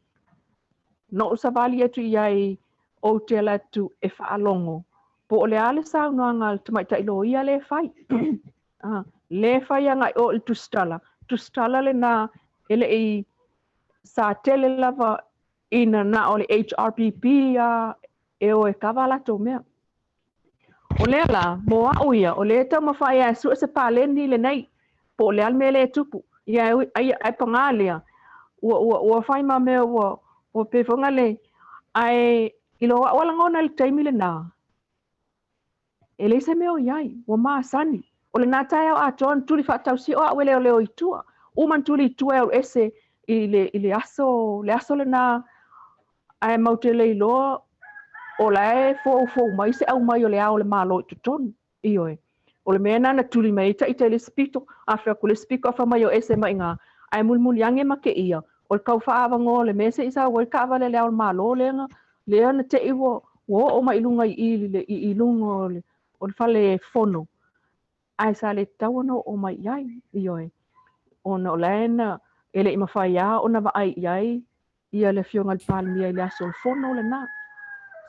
Speaker 6: na ou savali atu i ai ou te alu atu e faalogo po o le a le saunoaga a le tamaitai loia lea e fai. Lea e fai agai o i le tusitala. Tusitala lena e le i sa tele lava ina na o le HRPP a e o e kava a latou mea. O lea la, mo au ia, o lea e taumafai lava e sue se paleni lenei, po o le a le mea lea e tupu. Ia, ae paga lea, ua, ua, ua fai ma mea ua, ua pei foi le, ae i lo au lagona i le taimi lena, e leai se mea o i ai, ua masani. O lena taeao atoa na tuli faatausi o au e leoleo i tua. Uma na tuli i tua e alu ese i le, i le aso, le aso lena ae matou te le iloa o la e foufou mai se aumai o le Ao o le Malo i totonu. Ioe. O le mea lena na tuli mai ai ita i le isi pito, a fai atu le isi pito a fai mai o ese mai i ina, ae mulimuli ane ma kēia, o le tau faaavanoa o le mea se i sau ai le taavale a le Ao o le Malo lea na, lea na te i ua, ua oo mai i luga i i, i, i luga o le, o le fale fono, ae sa le tatau ona oo mai i ai, ioe, ona o la e na, e le i mafai lava ona vaai i ai ia le Afioga i le Palemia i le aso o le fono lena.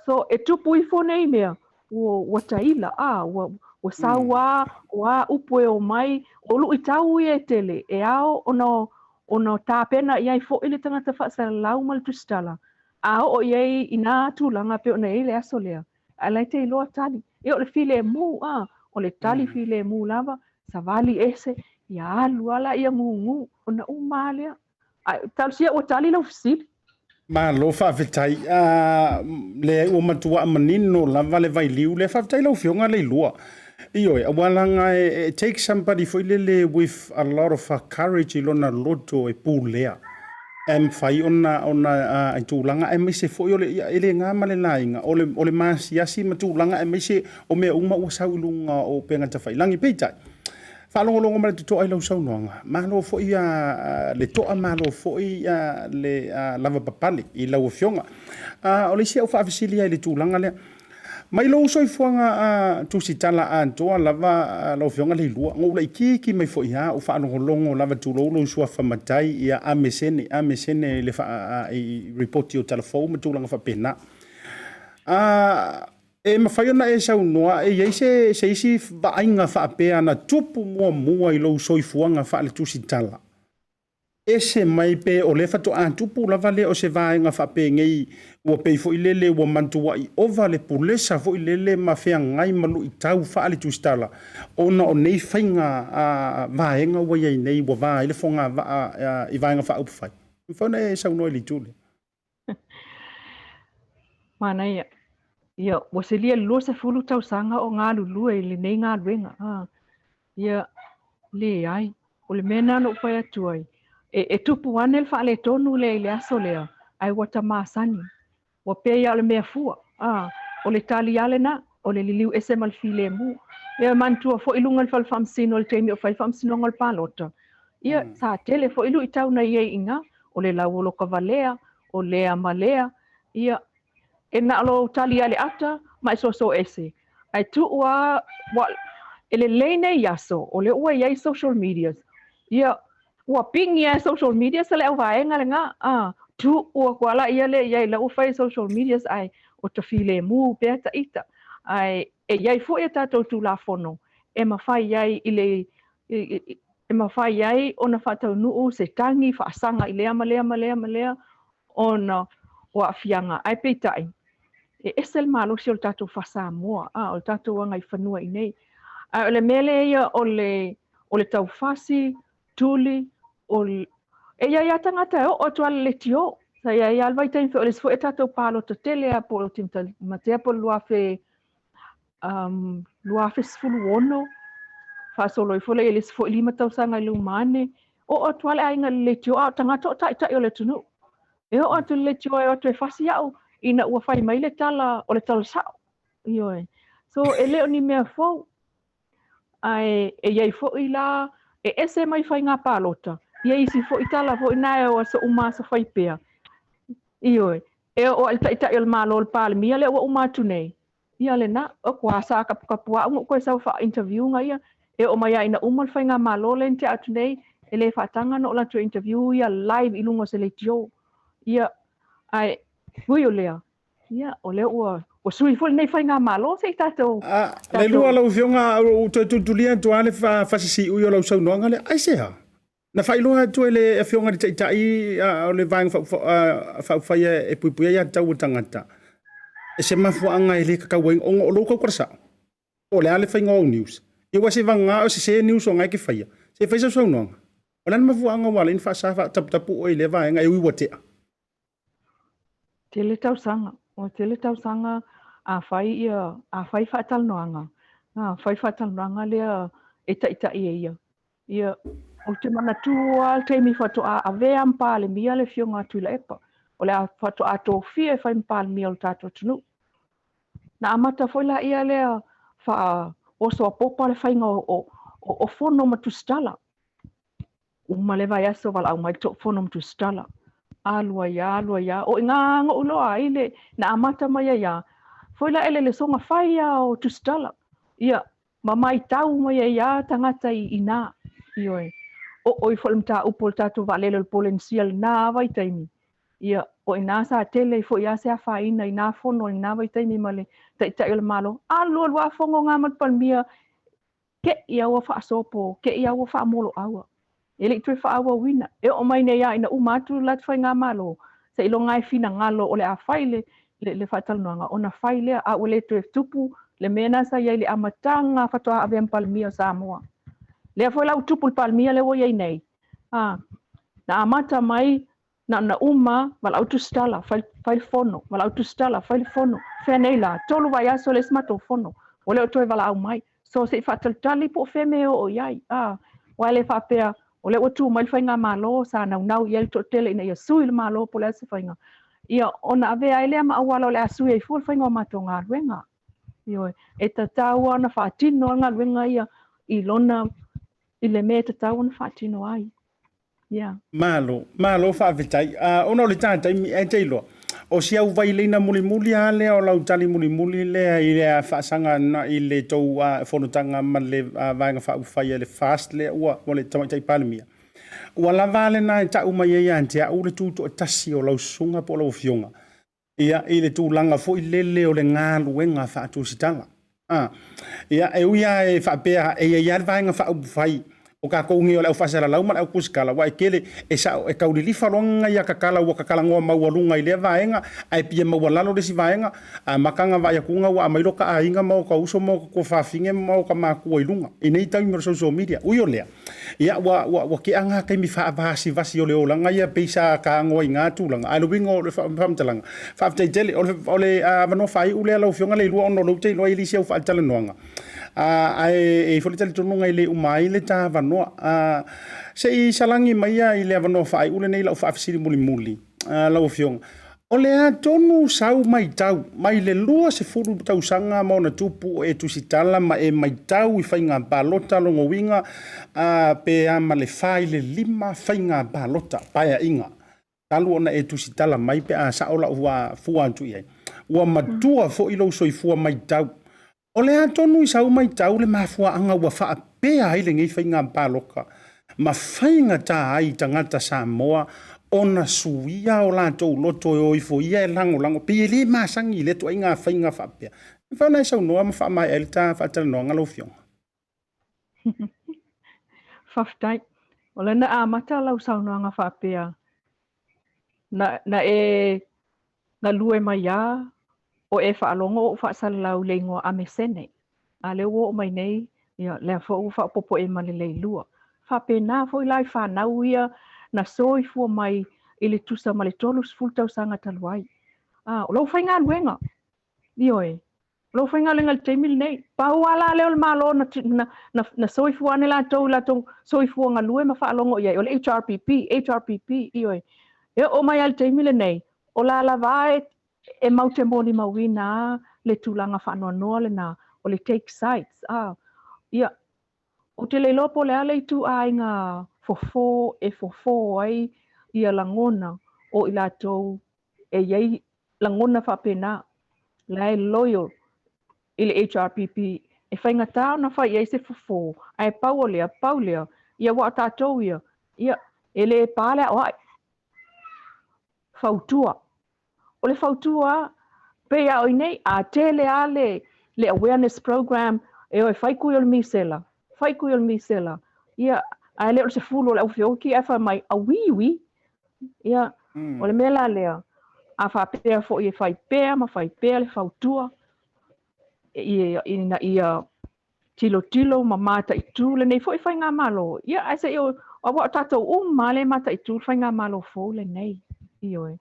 Speaker 6: So, e tupu ifo nei mea, ua, ua taila, a, ua, ua sau lava, o a upu e omai, o luitau ia e tele, e ao ona, ona tapena i ai foi le tagata faasalalau ma le tusitala, a oo i ai i nā tulaga pei ona i ai le aso lea, ae la e te iloa tali. Ia o le filemu, a, o le tali filemu lava, savali ese, ia alu lava laia gugu, ona uma lava lea. Ae talosia ua tali lau fesili.
Speaker 2: Malo faafetai. Leai ua matuai manino lava le vailiu lea. Faafetai lau Afioga Leilua. Ioe, aua leaga e take somebody foi lele with a lot of courage i lona loto e pulea e mafai ona ona i tulaga aemaise foi o le ia e le na ma le laina o le o le maasiasi ma tulaga aemaise o mea uma ua sau i luga o upega tafailagi. Peitai, Faalogologo ma le totoa i lau saunoaga, malo foi le toa, malo foi le lavapapale i lau Afioga. O le isi au faafesili lava i le tulaga lea, mai lou soifuaga tusitala atoa lava lau Afioga Leilua, na ou laitiiti mai foi lava o faalogologo lava tulou lou suafa matai, ia amesene, amesene i le i lipoti o Talafou ma tulaga faapena. E mafai ona e saunoa e i ai se, se isi vaaiga faapea na tupu muamua i lou soifuaga faaletusitala? Ese mai pe o lea faatoa tupu lava lea o se vaega faapenei ua pei foi lele ua mantua'i ova le pulesa foi lele ma feagai ma lu'itau faale-tusitala ona o nei faiga vaega ua i ai nei ua va ai le fogavaa i vaega faaupufai. E mafai ona e saunoa i le itu lea?
Speaker 6: Manaia. Ia, ua silia i le 20 tausaga o galulue i lenei galuega. Ia, leai. O le mea lena na ou fai atu ai, e, e tupu ane le faaletonu lea i le aso lea, ae ua ta masani. Ua pei lava o le mea fua, a, o le tali lava lena, o le liliu ese ma le filemu. Ia, manatua foi i luga o le fale faamasino i le taimi o fai le faamasinoga o le palota, ia, sa tele foi luitau na i ai i ina, o le lauoloka valea, o lea ma lea, ia, E na o lou tali lava i le ata ma e soso ese. Ae tuu lava, ua, e lelei nei aso, o lea ua i ai social medias. Ia, ua pigi lava e social medias le auvaega lena, a, tuu atu lava laia lea i ai, la ua fai e social medias ae o ta filemu pea ta ita. Ae e i ai foi a tatou Tulafono e mafai ai i le, e mafai ai ona faataunuu se tagi faasaga i lea ma lea ma lea ma lea ona o aafiaga, ae peitai, e ese le malosi o le tatou faa-Samoa, a, o le tatou agaifanua i inei. Ae o le mea lea ia o le, o le taufasi, tuli, o le, e i ai lava tagata e oo atu lava i le leitio. Sa i ai lava le vaitaimi foi o le isi foi a tatou palota tele lava po o Matea po o le 2000, 2016, faasolo ifo lea i le isi foi 5 tausaga i luma ane, oo atu lava le aiga i le leitio, a o tagata o taitai o le atunuu. E oo atu i le leitio e o atu e fasi au ina ua fai mai le tala o le tala sao. Ioe. So e le o ni mea fou. Ae e i ai foi la, e ese mai faiga palota, ia isi foi tala foi na e o aso uma aso fai pea. Ioe. E oo i le taitai o le Malo o le Palemia lea ua uma atu nei, Ia lena, o kua sa kapukapu au noʻu koe sau faa-interview nga ia, e oo mai lava ina uma le faigamalo lea na tea atu nei, e le faataga ona oo latou interview ia live i luga o se leitio. Ia, ae ui o lea, ia, o lea ua, ua sui foi lenei faigamalo se i tatou,
Speaker 2: A, le lua lau Afioga, ua toe tulitulia atu lava le fasisiui o lau saunoaga lea. Aisea? Na faailoa atu e le Afioga i le Taitai o le Vaega Faaupufai e Puipuia Aiatatau a Tagata se mafuaaga e le tatau ai ona o lou tautala sao. Po o le a le faiga o au news. Ia aua seiavagana o sese news o na e te faia, se i fai sau saunoaga. O le a le mafuaaga ua ala ai ona faasa faataputapu oe i lea vaega e ui ua tea?
Speaker 6: Tele tausaga, ua tele tausaga a fai ia, a fai faatalanoaga, a fai faatalanoaga lea e taitai e ia. Ia, ou te manatua lava le taimi faatoa avea ma Palemia le Afioga a Tuilaepa, o le a faatoa tofia e fai ma Palemia o le tatou atunuu. Na amata foi la ia lea faaoso a popa le faiga o fono ma tusitala. Uma le vaiaso valaau mai le toofono ma tusitala. Alu ai a, alu ai a. O i ngā ngoʻu loa ai le na amata mai ai a. Foi la ele le soga fai a o tusitala. Ia, ma maitau mai ai a tagata i inā. Ioe. Oo ifo i le mataupu o le tatou vaalele o le Polenisia i lenā vaitaimi. Ia, o inā sa tele ai foi a se afaina i nā fono i lenā vaitaimi ma le Taitai o le Malo. Alu alu a fono ngā ma le Palemia Keʻi a ua faasopo, keʻi a ua faamoloaua. E le i toe faaauauina. E oo mai nei lava ina uma atu le latou faigamalo, seiloga e finagalo o le a fai le, le, le faatalanoaga, ona fai lea, a ua le toe tupu le mea lena sa i ai i le amataga faatoa avea ma Palemia o Samoa. Lea foi la ua tupu i le Palemia lea ua i ai nei, a, na amata mai Na ona uma, valaau tusitala, fai, fai le fono, valaau tusitala, fai le fono. Fea nei la, 3 vaiaso e le isi matou fono, ua le o toe valaau mai. So se i faatalitali po o fea mea e oo i ai. A, aua e le faapea, o lea ua tu mai le faigamalo, sa naunau i ai le toatele ina ia sui le Malo po o le a se faiga, ia ona avea ai lea ma auala o le a sui ai fua le faiga o matou galuega. Ioe, e tatau lava ona faatino le galuega ia i lona, i le mea e tatau ona faatino ai. Yeah.
Speaker 2: Malo, malo faafetai. Ona o le ta taimi, ae te iloa, o si au vaileina mulimuli lava lea o lau tali mulimuli lea i le faasaga i le tou fonotaga ma le Vaega Faaupufai a le FAST lea ua le Tamaitai Palemia. Ua lava lena e tau mai ai ia te au le tutoatasi o lau susuga po o lau afioga. Ia, i le tulaga foi lele o le galuega faatusitala. A, ia, e ui lava e faapea e i ai lava le Vaega Faaupufai O kākou nei o le au faasalalau ma le au kusikala, ua e tele, e sao, e tau lilifa loa ia kakala ua kakalagoa maualuga i lea vaega, ae pia maualalo le isi vaega, a mataga vaai atuga ua aumai lo ta aiga ma o ta uso ma o ta tuafafine ma o ta matua i luga i nei taimi o le social media. Ui o lea, ia ua, ua, ua tea ngā taimi faavasivasi o le olaga ia pei sa tagoa i ngā tulaga. Ae le uiga o le faamatalaga, faafetai tele. O le, o le avanoa faaiu lea lau Afioga Leilua ona o lea ou te iloa e i ai isi au faatalanoaga. Ae e i ai foi le talitonuga e le uma ai le ta avanoa. Se i salagi maia i le avanoa faaiu lenei lau faafesili mulimuli lau Afioga. O le a tonu sau matau mai le 20 tausaga ma ona tupu o e tusitala ma e matau i faiga palota lona uiga pe a ma le 4 i le 5 faiga palota paeaiga talu ona e tusitala mai pe a sao lau fua atu i ai. Ua matua foi lou soifua matau. O le a tonu i sau matau le mafuaaga ua faapea ai lenei faiga palota ma faigata ai i tagata Samoa ona suia o latou loto e o ifo ia e lagolago, pei e le masani i lea ituaiga faiga faapea. E mafai ona e saunoa ma faamaea ai le ta faatalanoaga lau Afioga?
Speaker 6: Faafetai. O lea na amata lau saunoaga faapea, na, na e galue mai lava o e faalogo o ou faasalalau i le igoa Amesene. A lea ua oo mai nei, ia, lea foi ua faaopoopo i ai ma le Leilua. Faapena foi la i fanau ia na soifua mai i le tusa ma le 30 tausaga talu ai. A, o lou faigaluega, ioe, o lou faigaluega i le taimi lenei. Pau lava la lea o le Malo na, na, na, na soifua ane latou i latou soifua galue ma faalogo i ai, o le HRPP, HRPP, ioe. E oo mai lava i le taimi lenei, o la lava e, e mau te molimauina lava le tulaga faanoanoa lena, o le take sides. A, ia, ou te le iloa po o le a le ituaiga fofo e fofo ai ia lagona o i latou e i ai lagona faapena, la e loyal i le HRPP, e faigata ona fai i ai se fofo, ae pau o lea, pau lea, ia aua o tatou ia, ia, e le pa le aoai. Fautua. O le fautua, pei a o i nei, a tele lava le, le awareness program, e o e fai kui o le misela, fai kui o le misela, ia, ae le o le 10 o le au feoki ae fai mai, auiui, Ia, o le mea la lea, a faapea foi e fai pea ma fai pea le fautua, ina ia tilotilo ma mataitu lenei foi faigamalo, ia, ae se i o, aua o tatou uma lava lea e mataitu le faigamalo fou lenei, ioe.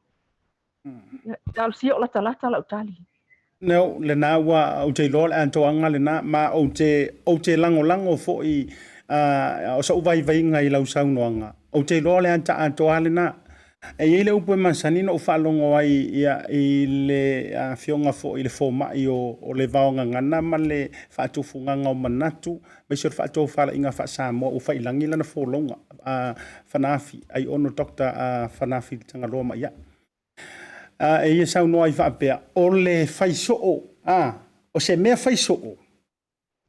Speaker 6: Ia, talosia o latalata lau tali.
Speaker 2: No, lena ua ou te iloa le atoaga lena, ma ou te, ou te lagolago foi o so'u vaivaiga i lau saunoaga. Ou te iloa le ata atoa lena. E i ai le upu e masani na ou faalogo ai ia, i le afioga foi i le fomai o, o le vaogagana ma le faatufugaga o manatu, aemaise o le faatofalaiga faa-Samoa ua faiilagi lana folauga, Fanafi, Aiono Dr. Fanafi Tagaloa Maia'i. E ia saunoa ai faapea, o le fai soo, a, o se mea fai soo,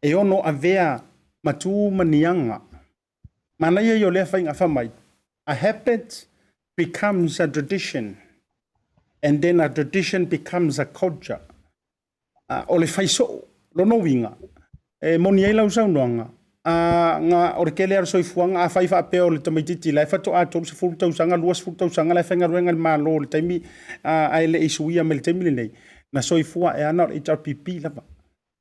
Speaker 2: e ono avea ma tu ma niaga. Manaia ia o lea faiga, fai mai, a habit becomes a tradition, and then a tradition becomes a culture. O le fai soo, lona uiga, e moni ai lau saunoaga, a, nga, o le tele lava o le soifuaga, afai faapea o le tamaitiiti la e faatoa 30 tausaga, 20 tausaga la e faigaluega i le Malo i le taimi, a, ae le i suia mai i le taimi lenei, na soifua ae lava na o le HRPP lava.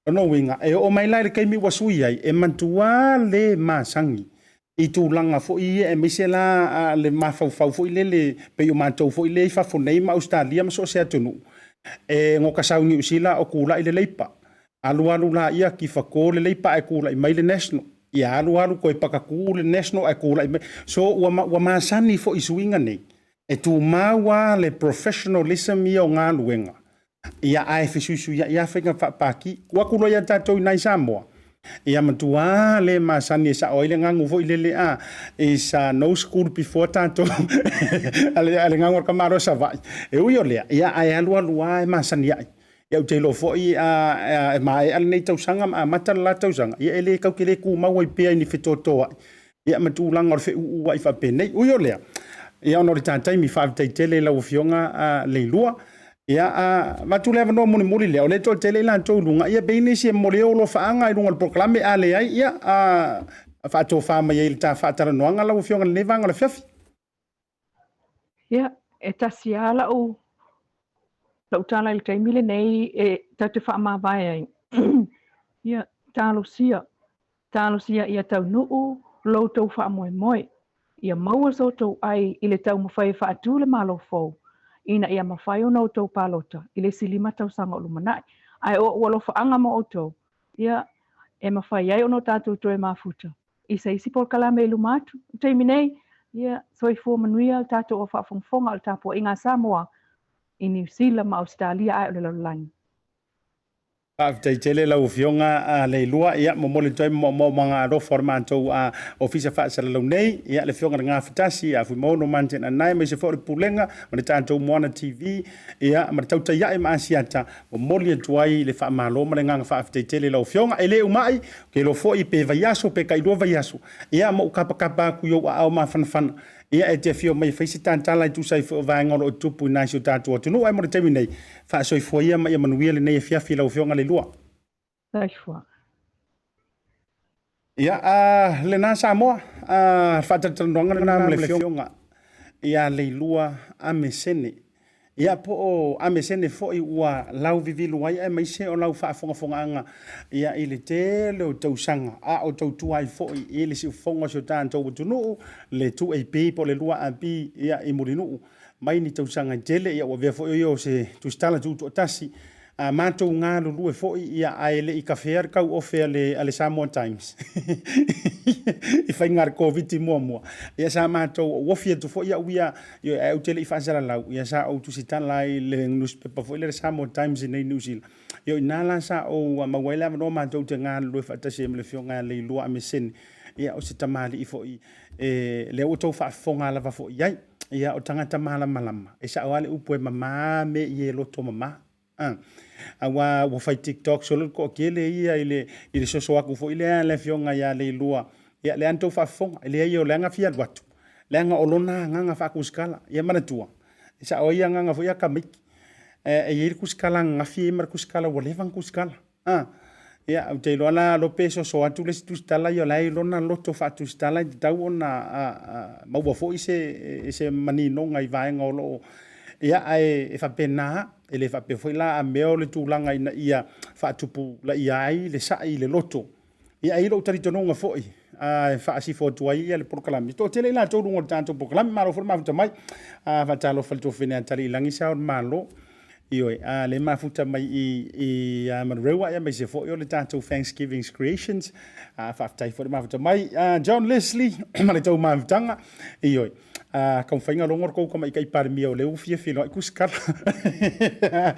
Speaker 2: Lona uiga, e oo mai la i le taimi ua sui ai, e matua le masani i tulaga foi ia, aemaise la le mafaufau foi lele, pei o matou foi lea i fafo nei ma Ausetalia ma so o se atunuu, e goka sau i Niu Sila o tulai le Leipa, alualu laia tifato le Leipa ae tulai mai le National, ia alualu toe pakatu le National ae tulai mai. So ua, ua masani foi i suiga nei, e tumau lava le professionalism ia o galuega, Ia ae fesuisuiai lava faiga faapaki. Tuu atu loa ia tatou i nai Samoa, ia matua le masani e sao ai le ganu foi lele a is no school before tatou a le ganu a le tamaloa Savaii. E ui o lea, ia ae alualu lava e masani ai. Ia ou te iloa foi e maea lenei tausaga ma amata le la tausaga, ia e le tatou te le tumau ai pea i ni fetotoai ia ma tulaga o le feuu ai faapenei. Ui o lea, ia ona o le ta taimi, faafetai tele i lau Afioga Leilua. Ia, avatu le avanoa mulimuli lea, o lea e toatele i latou i luga, ia pe i ai nisi e momoli ai o alofaaga i luga o le polokalame, a leai, ia, faatofa mai ai i le ta faatalanoaga lau Afioga i lenei vaega o le afiafi.
Speaker 6: Ia, e tasi lava lau lau tala i le taimi lenei e tatou te faamavae ai. Ia, talosia, talosia ia taunuu lo outou faamoemoe, ia maua so outou ai i le taumafai e faatu le Malo fou, ina ia mafai ona outou palota i le isi 5 tausaga o lumanai. Ae o ou alofaaga mo outou, ia, e mafai ai ona tatou toe mafuta i se isi polokalame i luma atu. I le taimi nei, ia, soifua manuia le tatou au faafogafoga o le tapuaiga a Samoa i Niu Sila ma Ausetalia ae o le lalolagi.
Speaker 2: Faafetai tele lau Afioga Leilua. Ia, momoli atu ai moomooga alofa o le matou Ofisa Faasalalau nei, ia, le Afioga i le Gafatasi ia Fuimaono Martin Anae, aemaise foi o le Pulega ma le tatou Moana TV, ia, ma le Tautai Ae ma Asiata, momoli atu ai le faamalo ma le agaga faafetai tele i lau Afioga. E le uma'i, ou te iloa foi pe vaiaso pe tailua vaiaso, ia, ma ou kapakapa atu i ou aao mafanafana, ia, e te afio mai e fai se tatala e tusa ai foi o vaega o lo o tutupu i nai si o tatou atunuu. Ae mo le taimi nei, faasoifua ia ma ia manuia lenei afiafi i lau Afioga Leilua.
Speaker 6: Soifua.
Speaker 2: Ia, a, lena Samoa, a, faatalatalanoaga lena ma le Afioga ia Leilua Amesene. Ia, po o Amesene foi ua lauvivilu ai aemaise o lau faafogafogaaga ia i le tele o tausaga, a o tautua ai foi i le siufofoga o si o tatou atunuu, le 2AP po o le 2AP ia i Mulinuu mai ni tausaga e tele. Ia ua avea foi o ia o se tusitala tutoatasi a matou galulue foi, ia, ae le i kafea le tauofe a le, a le Samoa Times i faiga a le Koviti muamua. Ia sa matou ofi atu foi au ia, ia, ae ou te le i faasalalau, ia sa ou tusitala ai i le newspaper foi lea le Samoa Times i nei New Zealand. Ia o i ina la sa ou maua ai le avanoa matou te galulue faatasi ai ma le Afioga ia Leilua Amesene. Ia o se tamalii foi e, lea ua outou faafofoga lava foi i ai. Ia o tagata malamalama, e sao lava le upu e mama mea i e loto mama. Aua ua fai TikTok solo le toatele ia i le, i le soso atu foi lea a le afioga ia Leilua. Ia lea na tou faafofoga, e leai o leaga fia alu atu, leaga o lona agaga faakusikala. Ia manatua, e sao ai agaga foi ia tamaiti. E i ai le kusikala ananafi e i ai ma le kusikala ua leva ona kusikala. Ia, ou te iloa la lope e soso atu le isi tusitala ia o la e i lona loto faatusitala e tatau ona maua foi se, se maninoga i vaega o lo o, ia, ae e faapena lava. E le faapea foi la a mea o le tulaga ina ia faatupulaia ai le sa'i i le loto. Ia, e i ai lou talitonuga foi, e faasifo atu ai ia le polokalame. E toatele i latou i luga o le tatou polokalame, malo foi le mafuta mai. Faatalofa i le tuafafine a Taliilagi Sao o le Malo. Ioe, a lea mafuta mai i i Manurewa aemaise foi o le tatou Thanksgiving Creations. A faafetai foi le mafuta mai. John Leslie ma le tou mafutaga. Ioe, a taumafaiga logo le tou tamaitai Palemia o lea ua fia feiloai kusikala. Ia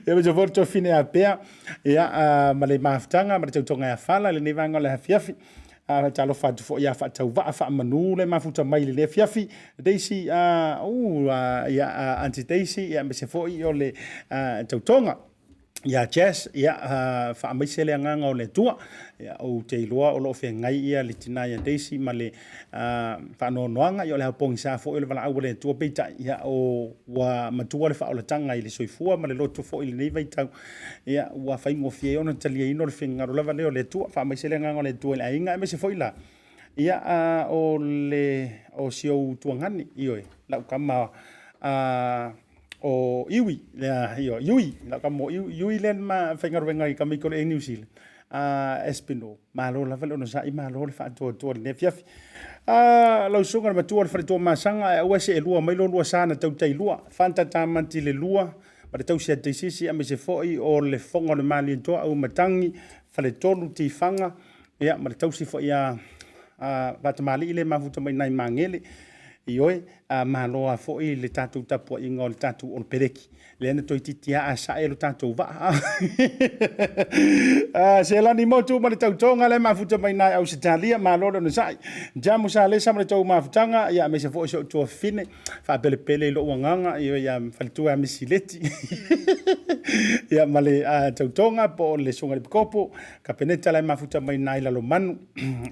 Speaker 2: aemaise foi o le tuafafine Apea, ia, ma le mafutaga ma le tautoga ia Fala i lenei vaega o le afiafi. A talofa atu foi ia Faatauvaa Faamanu le mafuta mai i lenei afiafi. Daisy, ia, Aunty Daisy, ia, aemaise foi o le tautoga ia Jazz, ia, faamaise le agaga o le Atua. Ia, ou te iloa o lo o feagai ia le tina ia Daisy ma le faanoanoaga, ia o le aupogisa foi o le valaau a le Atua, peitai, ia, o, ua matua le faaolataga i le soifua ma le loto foi i lenei vaitau. Ia, ua faigofie ai ona taliaina o le finagalo lava lea o le Atua. Faamaise le agaga o le Atua i le aiga, aemaise foi la, ia, a, o le, o si ou tuagane, ioe, lau tama, a, o Iwi, lea, ioe, Iui, lau tama o Iwi, Iui lea na faigaluega i Kamiko le New Zealand, a, Espino, malo lava le onosai, malo le faatoatoa i lenei afiafi. A, lau susuga i le matua o le faletua Masaga, ae aua se elua mai lo lua sa na tautai lua, fantata manti le lua, ma le tausi a Taisisi aemaise foi o le fofoga o le Malietoa Auimatagi, Faletolu, Tifaga, ia, ma le tausi foi a Vaatamalii lea e mafuta mai nai Magele. Ioe, a malo lava foi le tatou tapuaiga o le tatou Olopeleki, lea na toeitiiti lava a sae lo tatou vaa. Selani Motu ma le tautoga lea e mafuta mai nai Ausetalia, malo le onosai. Jamu Salesa ma le tou mafutaga, ia, aemaise foi si ou tuafafine faapelepele i lou agaga, ia faletua ia Misileti ia ma le tautoga po o le susuga i le Pikopo Kapeneta la e mafuta mai nai Lalomanu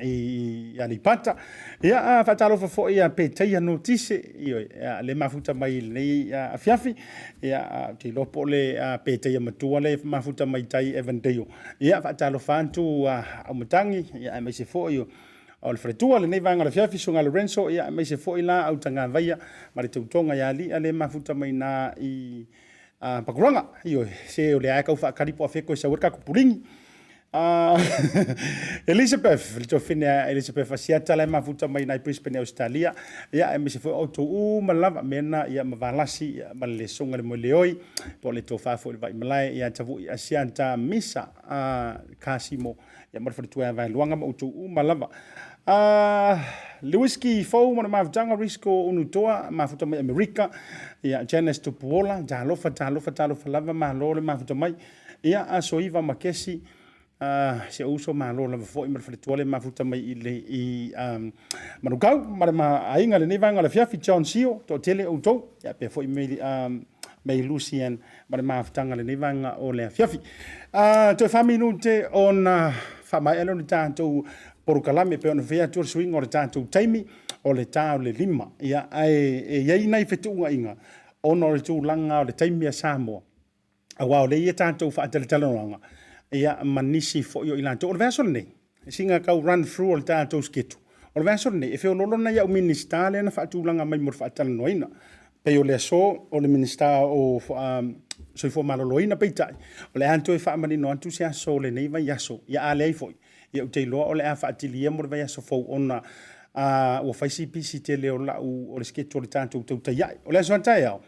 Speaker 2: i Aleipata. Ia, faatalofa foi ia Petaia Notise, ioe, le mafuta mai i lenei afiafi. Ia, ou te iloa po o le Petaia matua le mafuta mai tai Evandale. Ia, faatalofa atu Aumatagi, ia, aemaise foi o o le faletua lenei vaega o le afiafi, Susuga Lorenzo, ia, aemaise foi la au tagavaia ma le tautoga ia Ali'a le mafuta mai na i Pakuranga. Ioe, se o lea e kau whaakari po a wheko e sau e ka kupuringi. Elizabeth, le tofine a Elizabeth Asiata le mafuta mai nai Brisbane, Australia. Ia, aemaise foi o outou uma lava, mena, ia, ma Valasi, ia, ma le susuga le Moeleoi, po o le tofa foi le Vaimalae, ia Tavui Asiata Misa, Kasimo, ia, ma le faletua ia Vaeluaga ma outou uma lava. Le whisky fou ma le mafutaga Risco Unutoa, mafuta mai Amerika, ia, Janice Tupuola, talofa, talofa, talofa lava, malo le mafuta mai. Ia, aso 9 ma kesi, si ou uso malo lava foi ma le faletua le mafuta mai i le i Manukau ma le aiga lenei vaega o le afiafi, John Sio, toatele outou, ia pea foi mai May Lucian ma le mafutaga lenei vaega o le afiafi. Toe 4 minute ona faamaea lea o le tatou polokalame pei ona fai atu o le suiga o le tatou taimi o le ta o le 5. Ia, ae e i ai nai fetuunaiga ona o le tulaga o le taimi a Samoa. Aua o lea e i ai tatou faatalatalanoaga ia ma nisi foi o i latou. O le vaiaso lenei, sina tau run through o le tatou schedule. O le vaiaso lenei, e feoloolo nai au Minisita lea na faatulaga mai mo le faatalanoaina. Pei o le aso o le Minisita o Soifua Maloloina, peitai, o le a toe faamanino atu se aso o lenei vaiaso. Ia a leai foi, ia ou te iloa o le a faatilia mo le vaiaso fou ona ua fai si pisi tele o lau o le schedule o le tatou tautai ae. O le aso a taeao,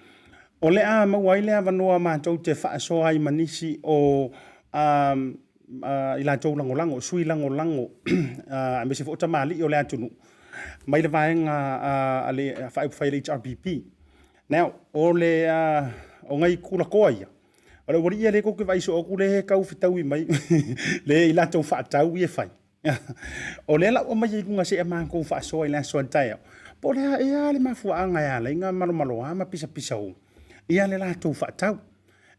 Speaker 2: O le a maua ai le avanoa matou te faasoa ai ma nisi o i latou lagolago, sui lagolago aemaise foi o tamalii o le atunuu mai le vaega a le faaupufai a le HRPP. Now, o le o nai kulakoa ia, o le aualii ia lea tou te vaai soo atu lea e tau fetaui mai le i latou faatau ia e fai. O lea la ua aumai i luga se i matou faasoa i le aso a taeao, po o le a ea le mafuaaga e ala ai ona malomaloa ma pisapisao ia le latou faatau.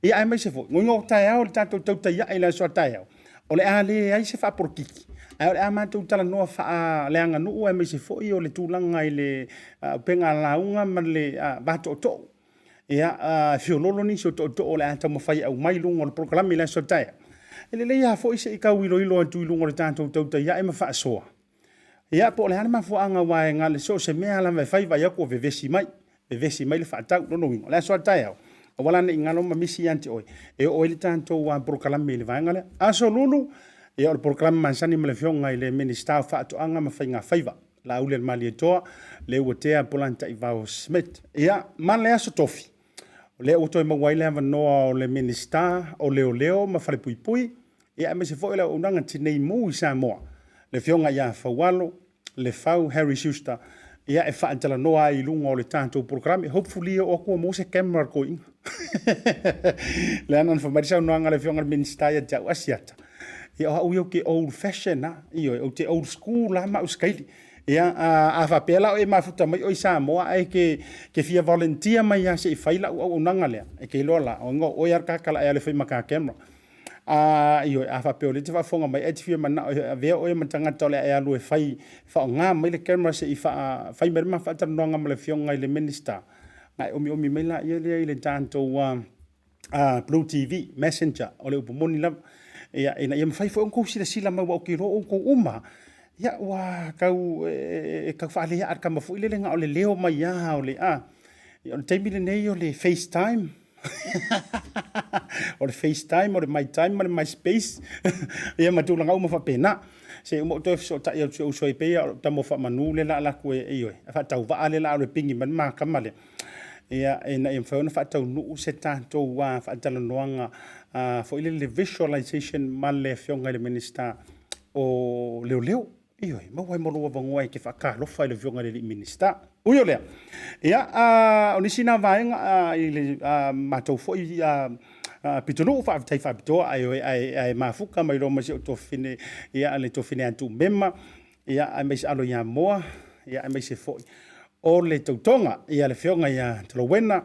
Speaker 2: Ia aemaise foi, goiga o taeao le tatou tautai ae i le aso a taeao, o le a leai se faapolokiki, ae o le a matou talanoa faaleaganuu aemaise foi o le tulaga i le upega lauga ma le va tootoo. Ia, e feoloolo nisi o tootoo o le a taumafai e aumai i luga o le polokalame i le aso a taeao. E lelei lava foi se i tau iloilo atu i luga o le tatou tautai ae ma faasoa. Ia, po o le a le mafuaaga aua e na o le so o se mea lava e fai, vaai atu ua vevesi mai, vevesi mai le faatau. Lona uiga, o le aso a taeao, aua la ne i galo ma misi ia te oe, e oo ai le tatou polokalame i le vaega lea. Aso Lulu, ia o le polokalame masani ma le Afioga i le Minisita o Faatoaga ma Faiga Faiva. Laauli a le Malietoa, Leuatea Polataivao Smith. Ia, ma le Aso Tofi, o lea ua toe maua ai le avanoa o le Minisita o Leoleo ma Falepuipui, ia aemaise foi o le auaunaga Tinei Mu i Samoa, le Afioga ia Faualo Lefau Harry Schuster, ia e faatalanoa ai i luga o le tatou polokalame. Hopefully e oo atu ua maua se camera a le toeaina. Leaga na fai mai le saunoaga a le Afioga i le Minisita ia te au, Asiata, Ia o au ia ou te old fashion lava, ioe, ou te old school lava ma au sikaili. Ia, a faapea la o e mafuta mai oe i Samoa ae e te fia volunteer mai lava se i fai lau auaunaga lea, e te iloa la, o oe lava le tagata o le a e alu e fai ma ta camera. Ioe, a faapea o lea e te faafofoga mai ae te fia manao e avea oe ma tagata o le a e alu e fai, faaaoga mai le camera se i fai mai le ma faatalanoaga ma le Afioga i le Minisita, ona e omiomi mai laia lea i le tatou Blue TV, Messenger, o le upu moni lava. Ia, ina ia mafai foi ona outou silasila mai, aua ou te iloa o outou uma, ia, ua tau, e tau faaleaa le tama foi lele na o le leo mai lava o le, a. Ia, o le taimi lenei o le FaceTime, o le FaceTime, o le My Time ma le My Space, ia ma tulaga uma faapena. Se i uma ou toe fesootai atu i si ou uso e pei lava o lau tama faamanu lea o le a alu atu e, ioe, faatauvaa lea o le a alu e pigi mai le ma tama lea. Ia, ina ia mafai ona faataunuu se tatou faatalanoaga foi lele visualization ma le Afioga i le Minisita o Leoleo. Ioe, maua ai ma lou avanoa e te faatalofa i le Afioga i le Minisita. Ui o lea, ia, o nisi na vaega i le matou foi pitonuu, faafetai faapitoa, ae mafuta mai loa ma si ou tuafafine, ia, le tuafafine a Tumema, ia, aemaise alo ia Moa, ia, aemaise foi o le tautoga, ia le Afioga ia Talowena,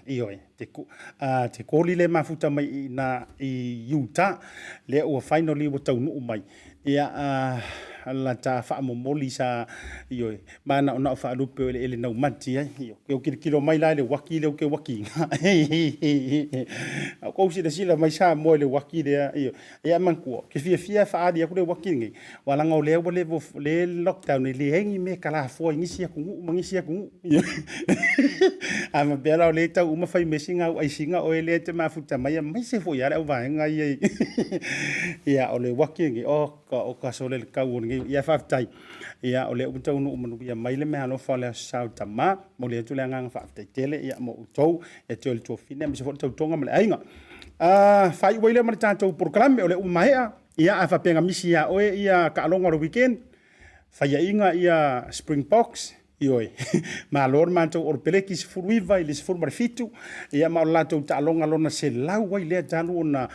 Speaker 2: ioe, te koli le mafuta mai i na i Utah, lea ua finally ua taunuu mai, ia, lata faamomoli sa, ioe, manaonao faalupe o eleele naumati ai. Ioe, ke kilokilo mai la i le uaki lea ou te uakiina. A o kou silasila mai Samoa i le uaki lea, ioe, ia manatua, ou te fiafia e faaali atu le uaki lenei, aua leaga o lea ua leva le lockdown e leai ni mea e kalafoa i nisi atunuu ma nisi atunuu. A faapea la o lea e tau uma fai mai sina au aisiga oe lea e te mafuta mai, aemaise foi lava le auvaega ia i ia o le uaki lenei, oka oka sole le tau o lenei. Ia faafetai. Ia o lea ua taunuu manuia mai le meaalofa o le Aso Sa o Tama. Momoli atu le agaga faafetai tele ia mo outou e te o le tuafine aemaise foi le tautoga ma le aiga. Faaiu ai lea ma le tatou polokalame o lea ua maea. Ia a faapea na misi ia oe ia taaloga o le weekend, faiaiga ia Springboks, ioe, malo le matou Olopeleki 19 i le 17, ia ma o le latou taaloga lona 100 ai lea talu ona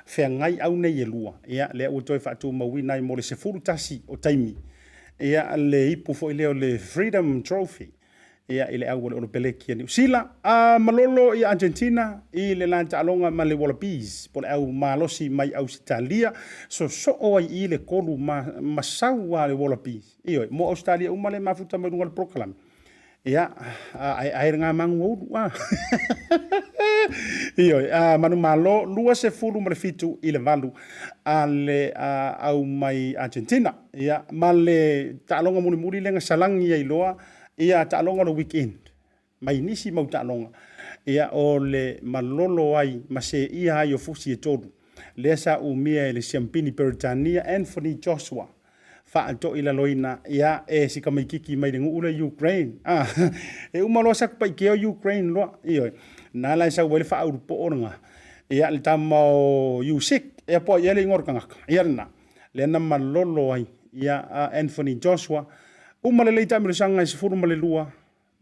Speaker 2: feagai au nei e lua, ia lea ua toe faatumauina ai mo le 11 o taimi, ia le ipu foi lea o le Freedom Trophy. Ia i le au o le Olopeleki a Niu Sila, a malolo i Argentina i le la taaloga ma le Wallabies po o le au malosi mai Ausetalia, sosoo ai i le kolu ma masau a le Wallabies. Ioe, mo Ausetalia uma le mafuta mai luga o le polokalame. Ia, ae ae le magu o ulu. A. Ioe, a manumalo 27 i le 8 a le au mai Argentina. Ia, ma le taaloga mulimuli lea na salagi ai loa ia taaloga o le weekend mai nisi mau taaloga, ia o le malolo ai ma seia ai o fusi e tolu lea sa umia e le siampini Peretania Anthony Joshua faatoilaloina ia e si tamaititi mai le nuu lea Ukraine. A e uma loa saku paikea o Ukraine loa, ioe, na la e sau ai le faaulupoo lena, ia le tama o Usyk, ia po o ai ea le igoa o le tagata, ia lena lea na malolo ai ia Anthony Joshua. Uma lelei taamilosaga e 12,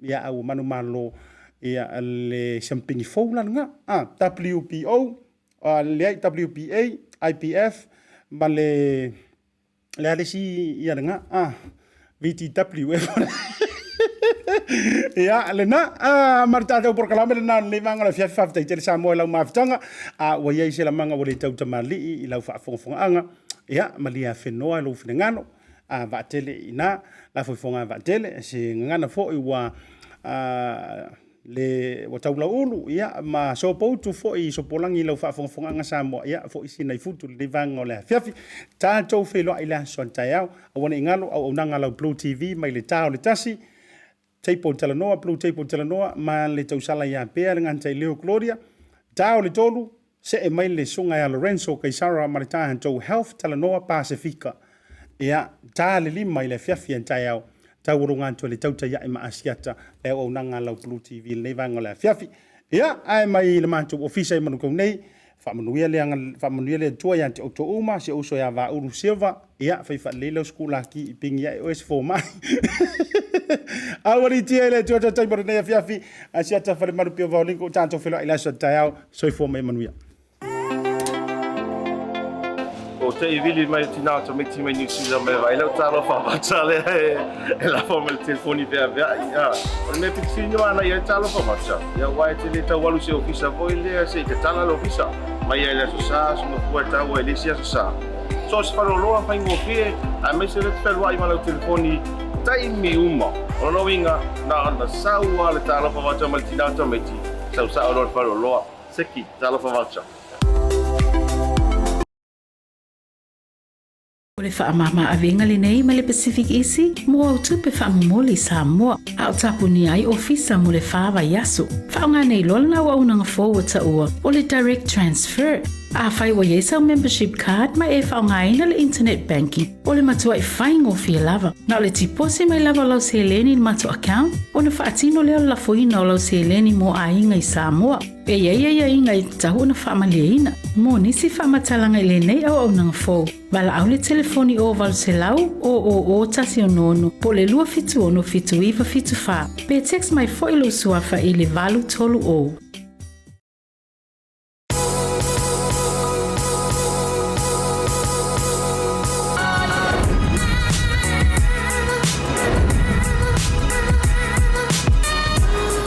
Speaker 2: ia a ua manumalo ia le siampini fou la lena, a WBO, leai WBA, IBF ma le le a le isi ia lena, a VTW e ia lena, a ma le tatou polokalame lena o lenei vaega o le afiafi. Faafetai tele Samoa i lau mafutaga, a ua i ai se lamaga ua le tautamalii i lau faafogafogaaga, ia malie afenoa i lou finagalo, a vaatele i ina la foifoga vaatele se gagana foi ua le ua taulauulu, ia ma sopoutu foi i sopolagi i lau faafogafogaaga Samoa, ia foi sina i futu lenei vaega o le afiafi. Tatou feiloai le aso a le taeao, aua ne i galo auaunaga lau Blue TV mai le ta o le tasi, Table Talanoa, Blue Table Talanoa, ma le tausala ia Pea le gata i Leo Gloria, ta o le tolu, see mai le susuga ia Lorenzo Kaisara ma le tatou Health Talanoa Pasefika. Ia, ta le lima i le afiafi a taeao, taualuga atu e le tautai ae ma Asiata le auaunaga a lau Blue TV i lenei vaega o le afiafi. Ia, ae mai le matou ofisa i Manukau nei, faamanuia le, faamanuia le Atua ia te outou uma, si ou uso ia Vaaulu Silva, ia, fai faalelei lau sikulaki i pingi ae oe se fomai. Aualiitia e le Atua tautai mo lenei afiafi, Asiata Falemalu Pio Vaolingo, o tatou feiloai i le aso a taeao, soifua ma ia manuia.
Speaker 4: O te i vili mai o tina o tamaiti mai New Zealand mai vaai lau talofa vata lea e, e lafo mai le telefoni veaveai. A, o le mea pito sili ona ia ai talofa vata. Ia aua e te le tau alu i se ofisa foi lea se i tatala le ofisa. Mai ai le aso sa, aso mafua e tau ai le isi aso sa. So o se faleoloa faigofie, aemaise lea te fealuai ma lau telefoni taimi uma. O lona uiga, na ona sau lava le talofa vata mai le tina o tamaiti, sau sao loa le faleoloa. Seki, talofa vata.
Speaker 3: O le faamama-avega lenei mai le Pacific Easy mo au tupe faamomoli i Samoa, a o tapunia ai ofisa mo le fa vaiaso. Faaaoga nei loa lena auaunaga fou ua taua o le Direct Transfer. Afai ua i ai sau membership card ma e faaaogaina le internet banking, o le matuai faigofie lava. Na o le tiposi mai lava o lau seleni i le matou account, ona faatino lea o le lafoina o lau seleni mo aiga i Samoa. E i ai aiaiga e tatau ona faamalieina. Mo nisi faamatalaga i lenei auaunaga fou, valaau le telefoni o 800 000 166 po o le 276 7974 pe text mai foi lou suafa i le 830.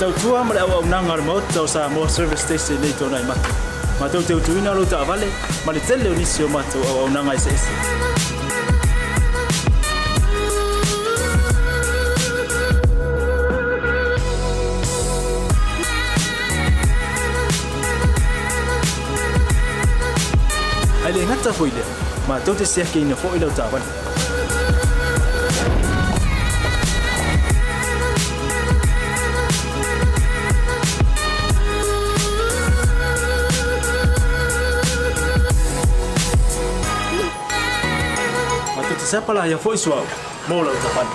Speaker 5: Te tautua ma le auaunaga a le Maota o Samoa Service Station nei tona i matou. Matou te utuina lou taavale ma le tele o nisi o matou auaunaga eseese. gata foi lea, matou te siakiina foi lau taavale. Matou te sapalaia foi suauu mo lau taavale.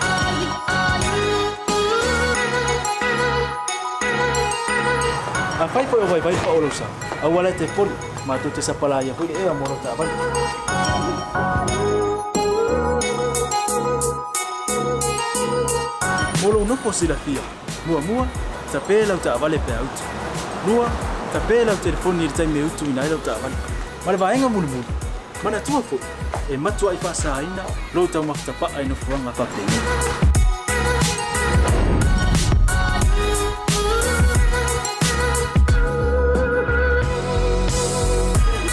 Speaker 5: Afai foi o vaivai paʻa o lau sa, aua la e te popole, matou te sapalaia foi le ea mo lau taavale. Mo lou nofo silafia, muamua, tapē lau taavale pe a utu. Lua, tapē lau telefoni i le taimi e utuina ai lau taavale. Ma le vaega mulimuli, manatua foi, e matuai faasaina lou taumafa tapa'a i nofoaga faapenei.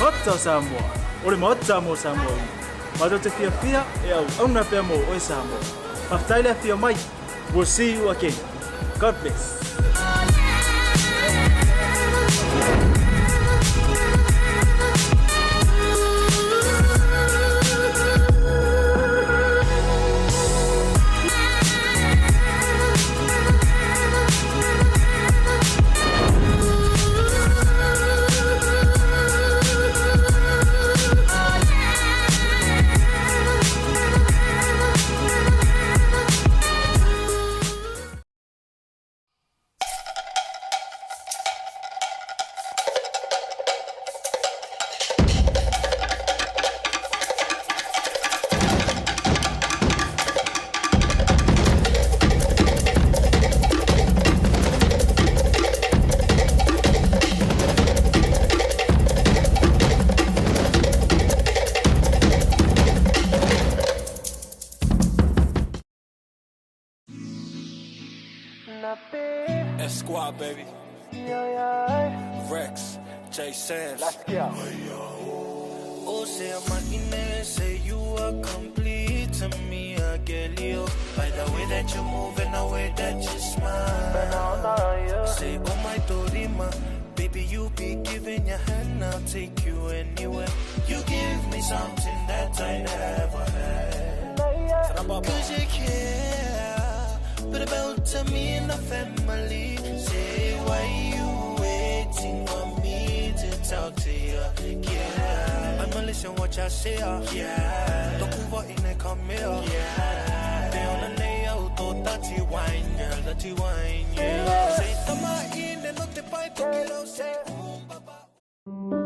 Speaker 5: Maota o Samoa, o le Maota mo Samoa uma. Matou te fiafia e auauna pea mo oe Samoa. Faafetai le afio mai. We'll see you again. God bless.
Speaker 7: S Squad, baby. Rex, J Samms. Let's go.
Speaker 8: Oh, say I'm say you are complete to me, I get you. By the way that you move and the way that you smile. Say, oh my Dorima, baby, you be giving your hand, I'll take you anywhere. You give me something that I never had. Cause you care, but about to me and the family. Say, why you waiting for me to talk to you? Yeah, I'ma listen what you say, yeah. Don't go in and come here, yeah. They on the nail, to dirty wine, girl, dirty wine, yeah. Say, tama in and not the pipe, say, baba.